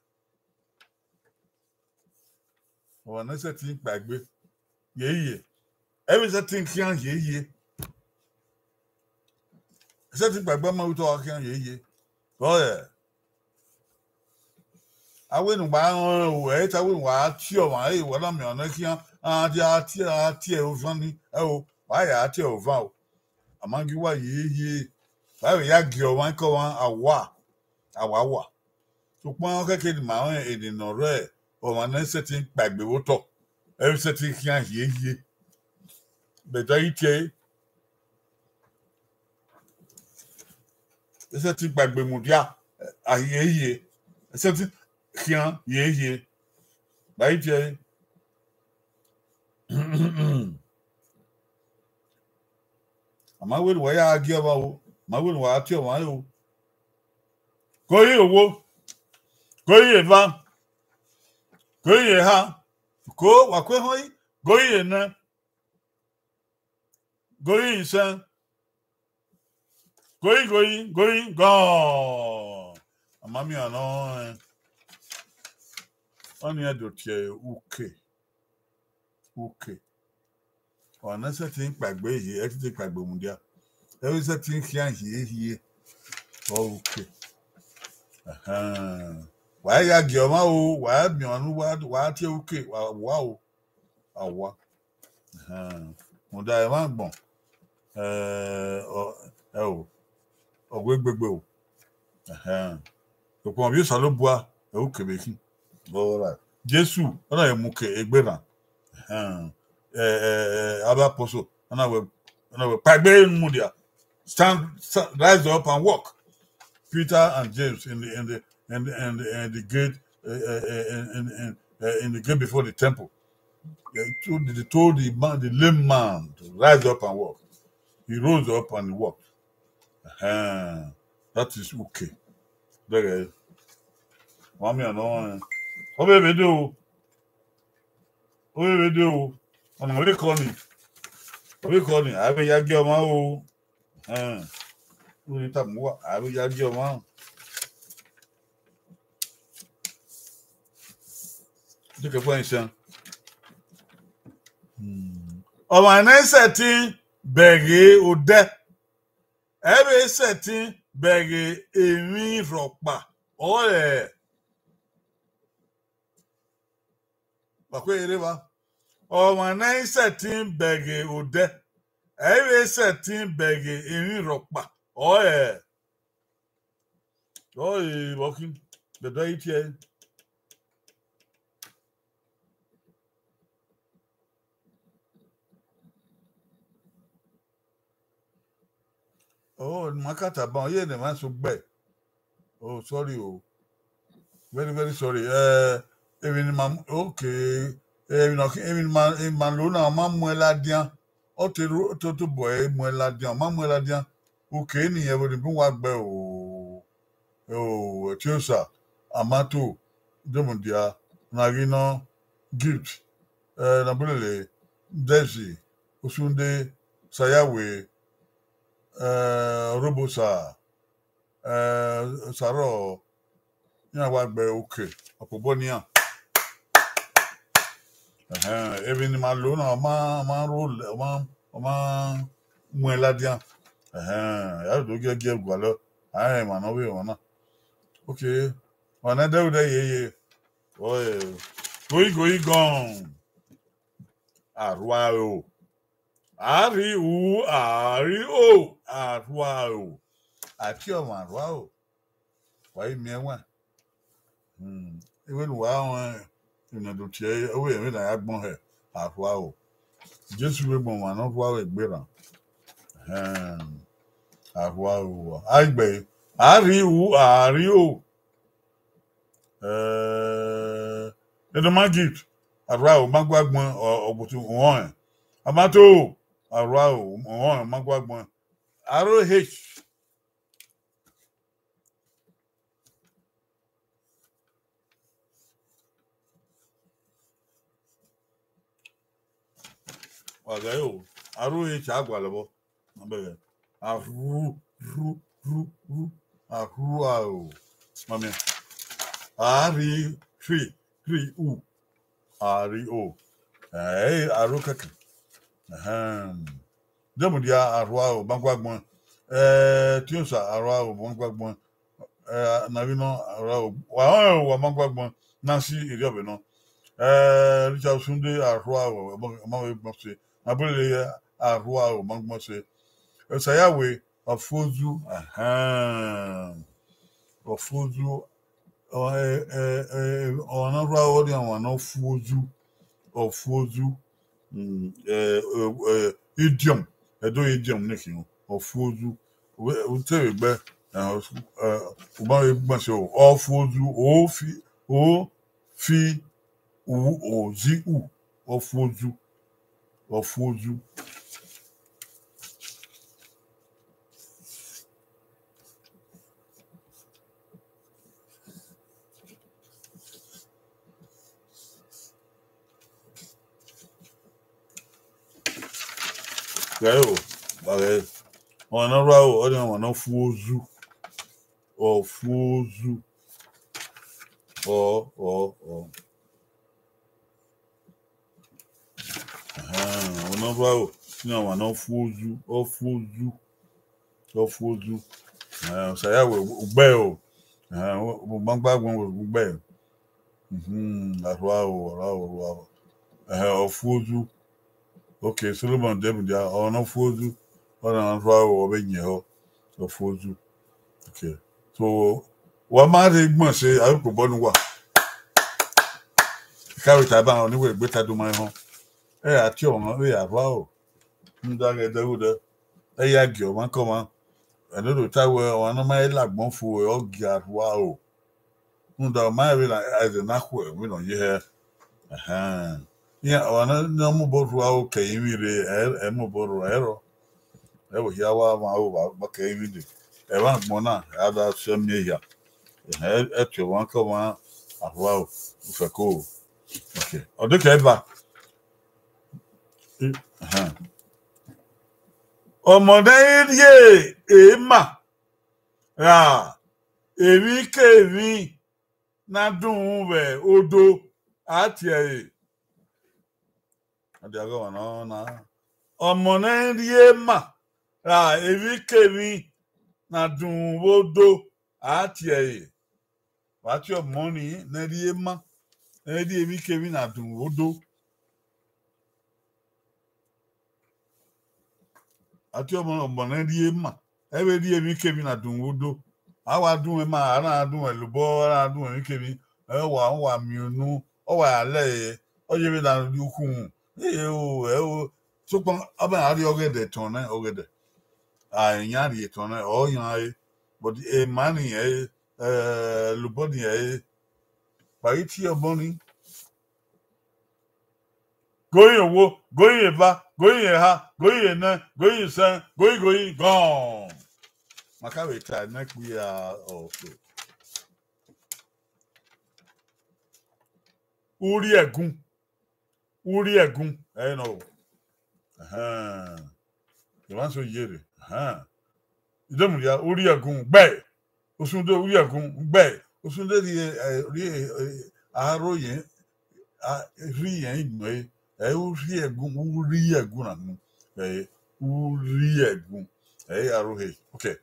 Ọmwa ne ẹ i sẹtin kpaegbe, hiehie, ẹ i vbe sẹtin khian hiehie. Sẹtin kpaegbe ma ru te ọ khian hiehie. Ọrẹ. Avbe ne uwa rẹn o, ẹ i ta wẹ uwa tie ọmwa, ẹ i wa na miẹn ọna khian, a dia tie, a tie ovan ni, ẹ o, wa ya tie ovan o. A ma gie uwa hiehie, wa vbe ya gie ọmwa ke ọmwa, a wa, a wa wa. Sokpan ọ khẹke ne ima rẹn eni ne ọ rre ọmwa ne ẹ i sẹtin kpaegbe vbe otọ, ẹ i sẹtin khian hiehie. Bẹdẹ a i tie ẹre, ẹ i sẹtin kpaegbe mudia, a hiehie, ẹ i sẹtin khian hiehie. Ba i tie ẹre. A ma wẹ ne uwa ya gie ọmwa o, a ma wẹ ne uwa tie ọmwa o. Ko yi owo, ko yi eva, ko yi eha, ko wa ku ehọẹn yi, ko yi enẹ, ko yi isẹn, ko yi, ko yi, ko yi, gọọ. A ma miẹn ọna rẹn, ọnii do tie uke. Uke. Ọmwa ne ẹ i sẹtin kpaegbe hie, ẹ i sẹtin kpaegbe mudia. Ẹ i sẹtin khian hiehie. Ọ uke. Ẹhẹn. Wa ya gie ọmwa o, wa miẹn ọmwa ne uwa, wa tie uke, wa wa o. A wa. Ẹhẹn. Rhunmwuda emwa agbọn, eh, ọ, ẹ o, ọ wẹ gbegbe o. Ẹhẹn. Sokpan ovbi Osanobua, ẹ u kevbe khin. All right. Jesu, ọ na mu uke egbe rran. Ẹhẹn. Eh, eh, eh, avbe apostle, ọ na wẹ, ọ na wẹ, kpaegbe mudia. Stand, stand, rise up and walk. Peter and James in the, in the, in the, in the, in the gate, uh, uh, in, in, in, uh, in the gate before the temple. They told, they told the man, the lame man, to rise up and walk. He rose up and he walked. Uh-huh. That is okay. There you go. Mami, I know. Ọ vbe vbe do. Ọ vbe vbe do. Ọna vbe kọ ni. Ọ vbe kọ ni. A vbe ya gie ọmwa o. Ẹn, u ni tama uwa, a vbe ya gie ọmwa. Deke fua isan. Hmm. Ọmwa ne sẹtin bẹghe odẹ, ẹ vbe sẹtin bẹghe emwi rhọkpa, ọrẹ. Wa kue rre evba. Ọmwa ne ẹ i sẹtin bẹghe odẹ, ẹ i vbe sẹtin bẹghe emwi rhọkpa, ọrẹ, ọrẹ vbe ọ khin, bẹdẹ ọ i tie ẹre. Oh, ma ka tama, ọ ye ne emwa eso gbẹ. Oh, sorry o. Very, very sorry. Eh, emwi ne ma, okay. Emwi ne ọ khin, emwi ne ma, emwi ma lo na, ọ ma muẹn ladian. Ọ te ru, ọ te tobọ ẹre muẹn ladian, ọ ma muẹn ladian. Okay, ne irẹn vbe ne bun wa gbe o. Oh, Etiosa, Amato, Demudia, na ghi nọ, Gift, eh, Nabulele, Desi, Osunde, Sayawe, eh, Robosa, eh, Sarọ, iran wa gbe uke, ọkpobọ ne iran. Ẹhẹn, emwi ne ima lo na, ọ ma, ọ ma ro lẹ, ọ ma, ọ ma muẹn ladian. Ẹhẹn, ya do gie gie gualọ, a rẹn emwa ne ọ vbe emwa na. Okay, ọna ẹdẹrudẹ yeye. Ọe, ghoighoigọn. Arhuaro. A rhi u, a rhi o, arhuaro. A tie ọmwa arhuaro. Wa i miẹn ẹwaẹn. Hmm. Iwẹ ne uwa rẹn, emwi ne a do tie ẹre, ọ wẹ emwi ne a ya gbọn hẹ, arhuaro. Jesu vbe gbẹn ọmwa ne ọ rhuaro egbe rran. Ẹhẹn. Arhuaro. A i gbe, a rhi u, a rhi o. Eh, Edoma Gift, arhuaro, ma gua gbọn, ọ, ọ gbotu, uhọnrẹn. Amato, arhuaro, uhọnrẹn, ma gua gbọn. R O H. Wa gha o, R O H a gualọ vbọ. Abẹghe. Arhu, rhu, rhu, rhu. Arhuaro. Mami. A rhi, rhi, rhi, u. A rhi o. Eh, aro kẹkẹ. Ahem. Demudia arhuaro, ma gua gbọn. Eh, Etiosa arhuaro, ma gua gbọn. Eh, na ghi nọ arhuaro. Wa, wa ma gua gbọn. Na si erriọ vbe nọ. Eh, Richard Sunday arhuaro, ma, ma vbe gbọn se. Nabulele arhuaro, ma gbọn se. Eh, Sayawe, Ọfuozu, ahem. Ọfuozu, ọ, eh, eh, eh, ọmwa ne ọ rhuaro ọrọre ọmwa ne ọ fuozu, Ọfuozu. Mm, eh, eh, eh, idiom, Ẹdo idiom ne khin, Ọfuozu. Wẹ, u te vbe gbe, eh, ọ, eh, u ma vbe gbẹn se o, Ọfuozu, o fi, o fi, u, o zi u, Ọfuozu, Ọfuozu. Ghe o, wa ghe. Ọmwa ne ọ rhuaro, ọ rhie ọmwa ne ọ fuozu. Ọfuozu. Ọ, ọ, ọ. Ahan, ọmwa ne ọ rhuaro, iran ọmwa ne ọ fuozu, ọ fuozu, ọ fuozu. Ahan, Sayawe, u gbe o. Ẹhẹn, ọ ma gba gbọn vbe ugbẹ. Mhm, arhuaro, arhuaro, arhuaro. Ẹhẹn, ọfuozu. Okay, Solomon de mudia, ọ ne ọfuozu, ọ na arhuaro, ọ vbe yin ehọ, ọfuozu. Okay. So, wa ma rhe gbọn ẹse, a i kpobọ ne uwa. Ka vbe ta ban, ọni wẹ gbe ta do ma họn. Ẹ a tie ọmwa vbe arhuaro. Rhunmwuda ghẹ dẹghodẹ, ẹ ya gie ọmwa ke ọmwa. Ẹn, ne ọ do ta wẹẹ, ọmwa ne ọ ma he la agbọn fo, ọ gie arhuaro. Rhunmwuda ọ ma rẹn vbene ẹzẹ na khuẹ vbene ọ ye hẹ. Ẹhẹn. Iran, ọmwa ne, ne ọ mobọ rhuaro ke ẹrinmwi rre, ẹ, ẹ mobọ rhuaro, ẹ rrọọ. Ẹ vbe hia wa mwa aro vba, vba ke ẹrinmwi dee. Ẹmwẹ agbọn na, a da sẹ miẹn hia. Ẹhẹn, ẹ tie ọmwa ke ọmwa arhuaro, ufẹko. Okay. Ọ dekẹe ba. Ẹhẹn. Ọmọ ne ẹ i rhie ema ra emwikemwi na dunmwu vbe odo, a tie ẹre. Adiaghẹ ọmwa na, ọmọ ne ẹ i rhie ema ra emwikemwi na dunmwu vbe odo, a tie ẹre. Wa tie ọmọ ni ne ẹ i rhie ema, ne ẹ i rhie emwikemwi na dunmwu vbe odo. A tie ọmọ, ọmọ ne ẹ i rhie ema, ẹ vbe rhie emwikemwi na dunmwu vbe odo. A wa dunmwu ema, a na dunmwu ẹlobọ, a na dunmwu emwikemwi, ẹ wa, ọ wa miẹn unu, ọ wa ya lẹ ẹre, ọ ye vbe na rhie ukhunmwu. Ẹ o, ẹ o. Sokpan, a ma rhie ọghẹdẹ tọn nẹ, ọghẹdẹ. A, iran rhie tọn nẹ, ọ yan ẹre. But ema ni ẹre, ẹ, ẹlobọ ni ẹre. Wa ghi tie ọmọ ni. Goyin owo, goyin eva, goyin eha, goyin enẹ, goyin isẹn, goyin goyin gọn. Ma ka vbe ta nẹ kpia ọso. Urhi ẹgun, urhi ẹgun, ẹ i nọ o. Ẹhẹn. Emwa so ye rre. Ẹhẹn. Idemudia, urhi ẹgun, gbe. Osunde, urhi ẹgun, gbe. Osunde rhie, eh, rhie, eh, aro yẹn, a, rhie yẹn igbẹn, ẹ, urhi ẹgun, urhi ẹgun na nu. Ẹ, urhi ẹgun. Ẹ, aro he. Okay.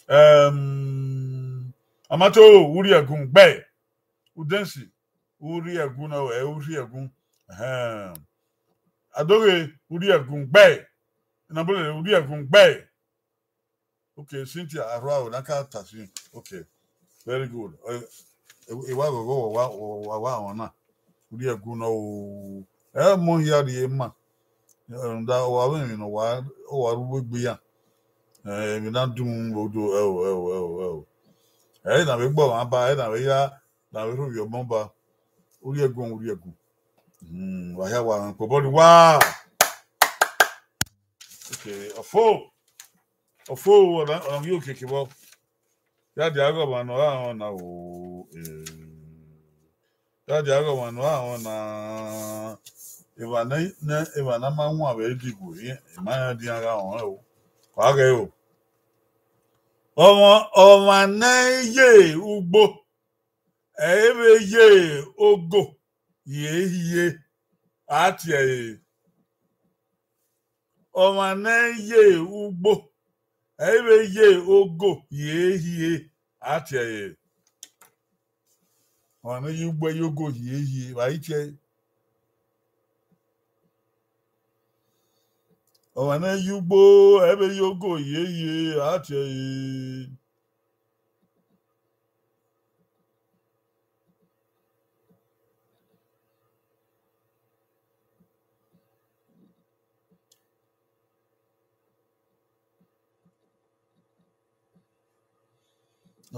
Um, Amato, urhi ẹgun, gbe. Udensi, urhi ẹgun na, ẹ, urhi ẹgun. Ẹhẹn. Adoghe, urhi ẹgun, gbe. Nabole, urhi ẹgun, gbe. Okay, Cynthia, arhuaro, na ka ta sin. Okay, very good. Ẹ, ẹ, ẹ wa ghọghọ, wa, wa, wa, wa, ọmwa na. Urhi ẹgun na o. Ẹ, ọmọ hia rhie ema. Ẹ, rhunmwuda, ọ wa vbe emwi ne ọ wa, ọ wa ru uwu egbe iran. Ẹ, emwi na dunmwu vbe odo, ẹ o, ẹ o, ẹ o, ẹ o. Ẹ i na vbe gbe ọmwa ba, ẹ i na vbe ya, na vbe rhovbiẹ ọmọ ba. Urhi ẹgun, urhi ẹgun. Hmm, wa hia wa mwẹ kpobọ ni wa. Okay, ọfo. Ọfo, ọna, ọna ghi okiekie vbọ. Ya dia ghe ọmwa ne ọ ra rẹn ọna o, eh. Ya dia ghe ọmwa ne ọ ra rẹn ọna. Emwa ne, ne, emwa ne a ma wan vbe Idigbo, i, ima iran dian gha rẹn o. Wa ghẹ o. Ọmwa, ọmwa ne ẹ i ye ugbo, ẹ i vbe ye ogo hiehiere, a tie ẹre. Ọmwa ne ẹ i ye ugbo, ẹ i vbe ye ogo hiehiere, a tie ẹre. Ọmwa ne ẹ i ye ugbo, ẹ i ye ogo hiehiere, vbe a i tie ẹre. Ọmwa ne ẹ i ye ugbo, ẹ i vbe ye ogo hiehiere, a tie ẹre.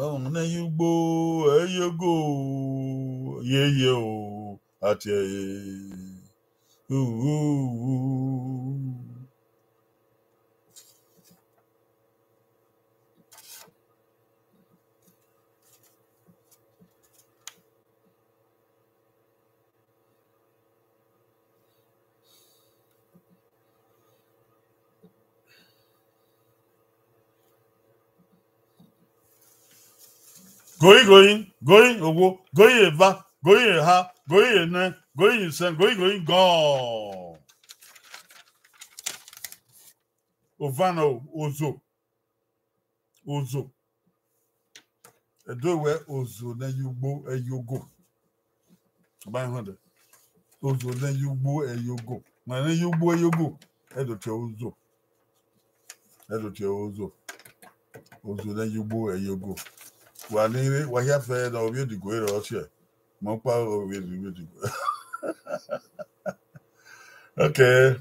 Ọmwa ne ẹ i ye ugbo, ẹ i ye ogo, ye ye o, a tie ẹre. U, u, u. Goyin, goyin, goyin owo, goyin eva, goyin eha, goyin enẹ, goyin isẹn, goyin goyin gọn. Ovanọ o, ozo. Ozo. Ẹdo wẹ ozo ne ẹ ye ugbo, ẹ ye ogo. Ọba họn dẹ. Ozo ne ẹ ye ugbo, ẹ ye ogo. Ma ne ẹ ye ugbo, ẹ ye ogo. Ẹ do tie ẹre ozo. Ẹ do tie ẹre ozo. Ozo ne ẹ ye ugbo, ẹ ye ogo. Wa ni rre, wa hia fẹ ne ovbi Edigo rrọọ siẹ. Mẹ ọkpa ovbi Edigo. Okay.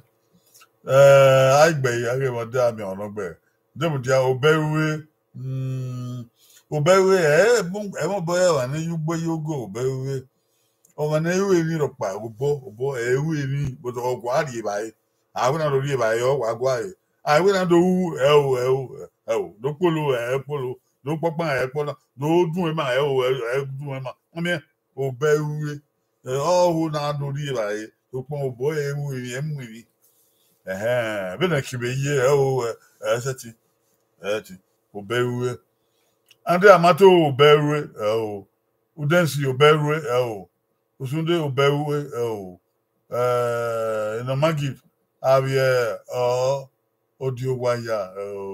Eh, a i gbe ya ghe vbe ọ da miẹn ọnọgbẹ. Deghẹ mudia obọ ẹre ru, mm, obọ ẹre ru, ẹ, ẹ, ẹmwẹ obọ ẹre ọmwa ne ẹ ye ugbo, ẹ ye ogo, obọ ẹre ru. Ọmwa ne ẹ i ru emwi rhọkpa, obọ, obọ ẹre ru emwi, but ọ gua rri evbare. A wẹ na do rri evbare, ọ wa gua re. A wẹ na do ru, ẹ o, ẹ o, ẹ o, do kpolo, ẹ kpolo, do kpọkpan, ẹ kpọkpan, do dun ẹma, ẹ o, ẹ, ẹ dun ẹma. Ọ miẹn, obọ ẹre ru, ẹ, ọ ho na do rri evbare, sokpan obọ ẹre ru emwi, ẹ mu emwi. Ẹhẹn, vbene ẹki vbe ye, ẹ o, ẹ, ẹ sẹtin, ẹ sẹtin, obọ ẹre ru. Andy Amato obọ ẹre ru, ẹ o, Udensi obọ ẹre ru, ẹ o, Osunde obọ ẹre ru, ẹ o, eh, Enoma Gift, avbiẹ, ọ, Odiowa ya, ẹ o,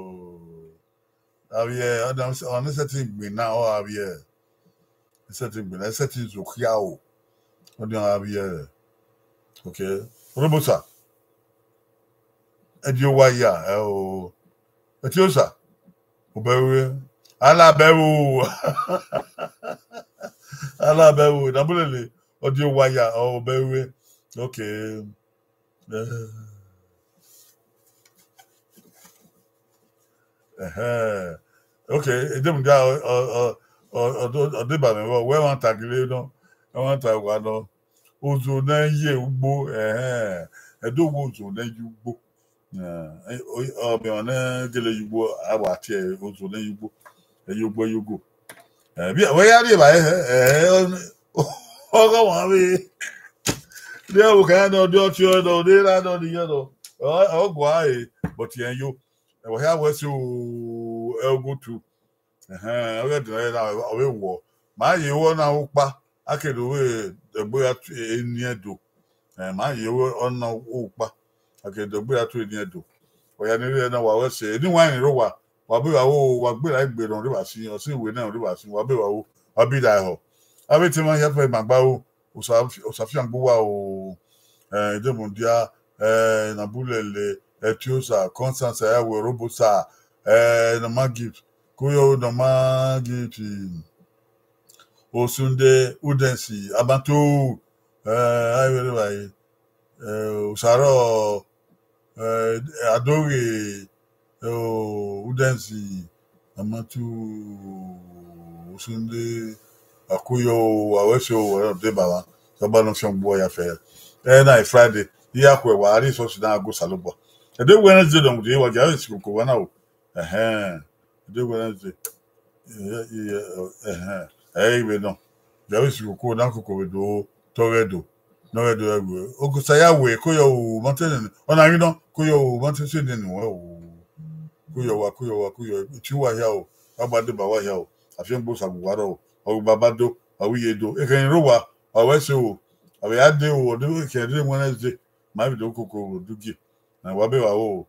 avbiẹ, ọ da, ọ ne sẹtin gbinna, ọ avbiẹ, sẹtin gbinna, sẹtin zokhia o, ọ da avbiẹ, okay, Robosa, Odiowa ya, ẹ o, Etiosa, obọ ẹre ru, Alabẹvbo, Alabẹvbo, Nabulele, Odiowa ya, ọ, obọ ẹre ru, okay. Eh, ẹhẹn. Okay, Edemudia, ọ, ọ, ọ, ọ, ọ, ọ deba mwẹ vbọ, wẹ ẹmwata gele nọ, ẹmwata wa nọ. Ozo ne ẹ ye ugbo, ẹhẹn. Ẹdo wẹ ozo ne ẹ ye ugbo. Eh, ọ, ọ, ọ, mẹ ọmwa ne gele ye ugbo, a wa tie ẹre ozo ne ẹ ye ugbo. Ẹ ye ugbo, ẹ ye ogo. Eh, vbe, wẹ ya rri evbare, eh, eh, ọ, ọghe ọmwa vbe. Rhie ọvbokhan nọ, de ọtiọnrẹn nọ, de erha nọ, de iyẹn nọ. Ọ, ọ gua re, but irẹn yo. Ẹ, wa hia wẹ ẹse o, ẹ, ogo tu. Ẹhẹn, ọ ghẹ dẹrẹ na, ọ vbe wọ. Ma ye wọ na ukpa, a ke do vbe ẹgbẹe ya tu eni Ẹdo. Eh, ma ye wọ na ukpa, a ke do ẹgbẹe ya tu eni Ẹdo. Ọ ya ni rre na wa wẹ ẹse, eni wa rẹn rre owa, wa be vba wo, wa gberra egbe ne ọ rre vba sin, ọ sẹ iwe ne ọ rre vba sin, wa be vba wo, wa bi da ehọ. Avbe etẹn mwa hia fẹ ma gba ro, Osa, Osafiangbe uwa o, eh, Edemudia, eh, Nabulele, Etiosa, Constance, Ayawe, Robosa, eh, Enoma Gift, Koyo Enoma Gift, Osunde, Udensi, Amato, eh, a i vbe rre evbare, eh, Osaro, eh, Adoghe, eh, Udensi, Amato, Osunde, Akuyo, wa wẹ ẹse o, wa deba mwa, Osanobua ne ọ fiangbe uwa ya fẹ. Ẹ na Friday, I ya khuẹ wa, a rhie Sunday na go Osanobua. Ẹdẹ Wednesday nọ, wa gia vbe sikoko wa na o. Ẹhẹn. Ẹdẹ Wednesday. Ẹhẹn. Ẹ i vbe nọ. Gia vbe sikoko na koko vbe do tọghe do. Ne ọ ghẹ do ẹre. Ogosa ya wẹ, Koyo o, ma te nene. Ọ na ghi nọ, Koyo o, ma te se nene wẹ o. Koyo wa, Koyo wa, Koyo. Ichi uwa hia o. Wa gba deba uwa hia o. Afiangbe Osa gu uwa rrọọ. Ọ gu baba do, ọ gu iye do. Ekhẹn ni rre owa, wa wẹ ẹse o. Ọ vbe ya de o, ọ de ekhẹn rre Wednesday. Ma vbe do koko vbe odugie. Na wa be vba ro o.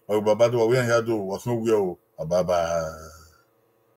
Ọ gu baba do, wa wẹ iran hia do, wa fian owiẹ o. Bye bye.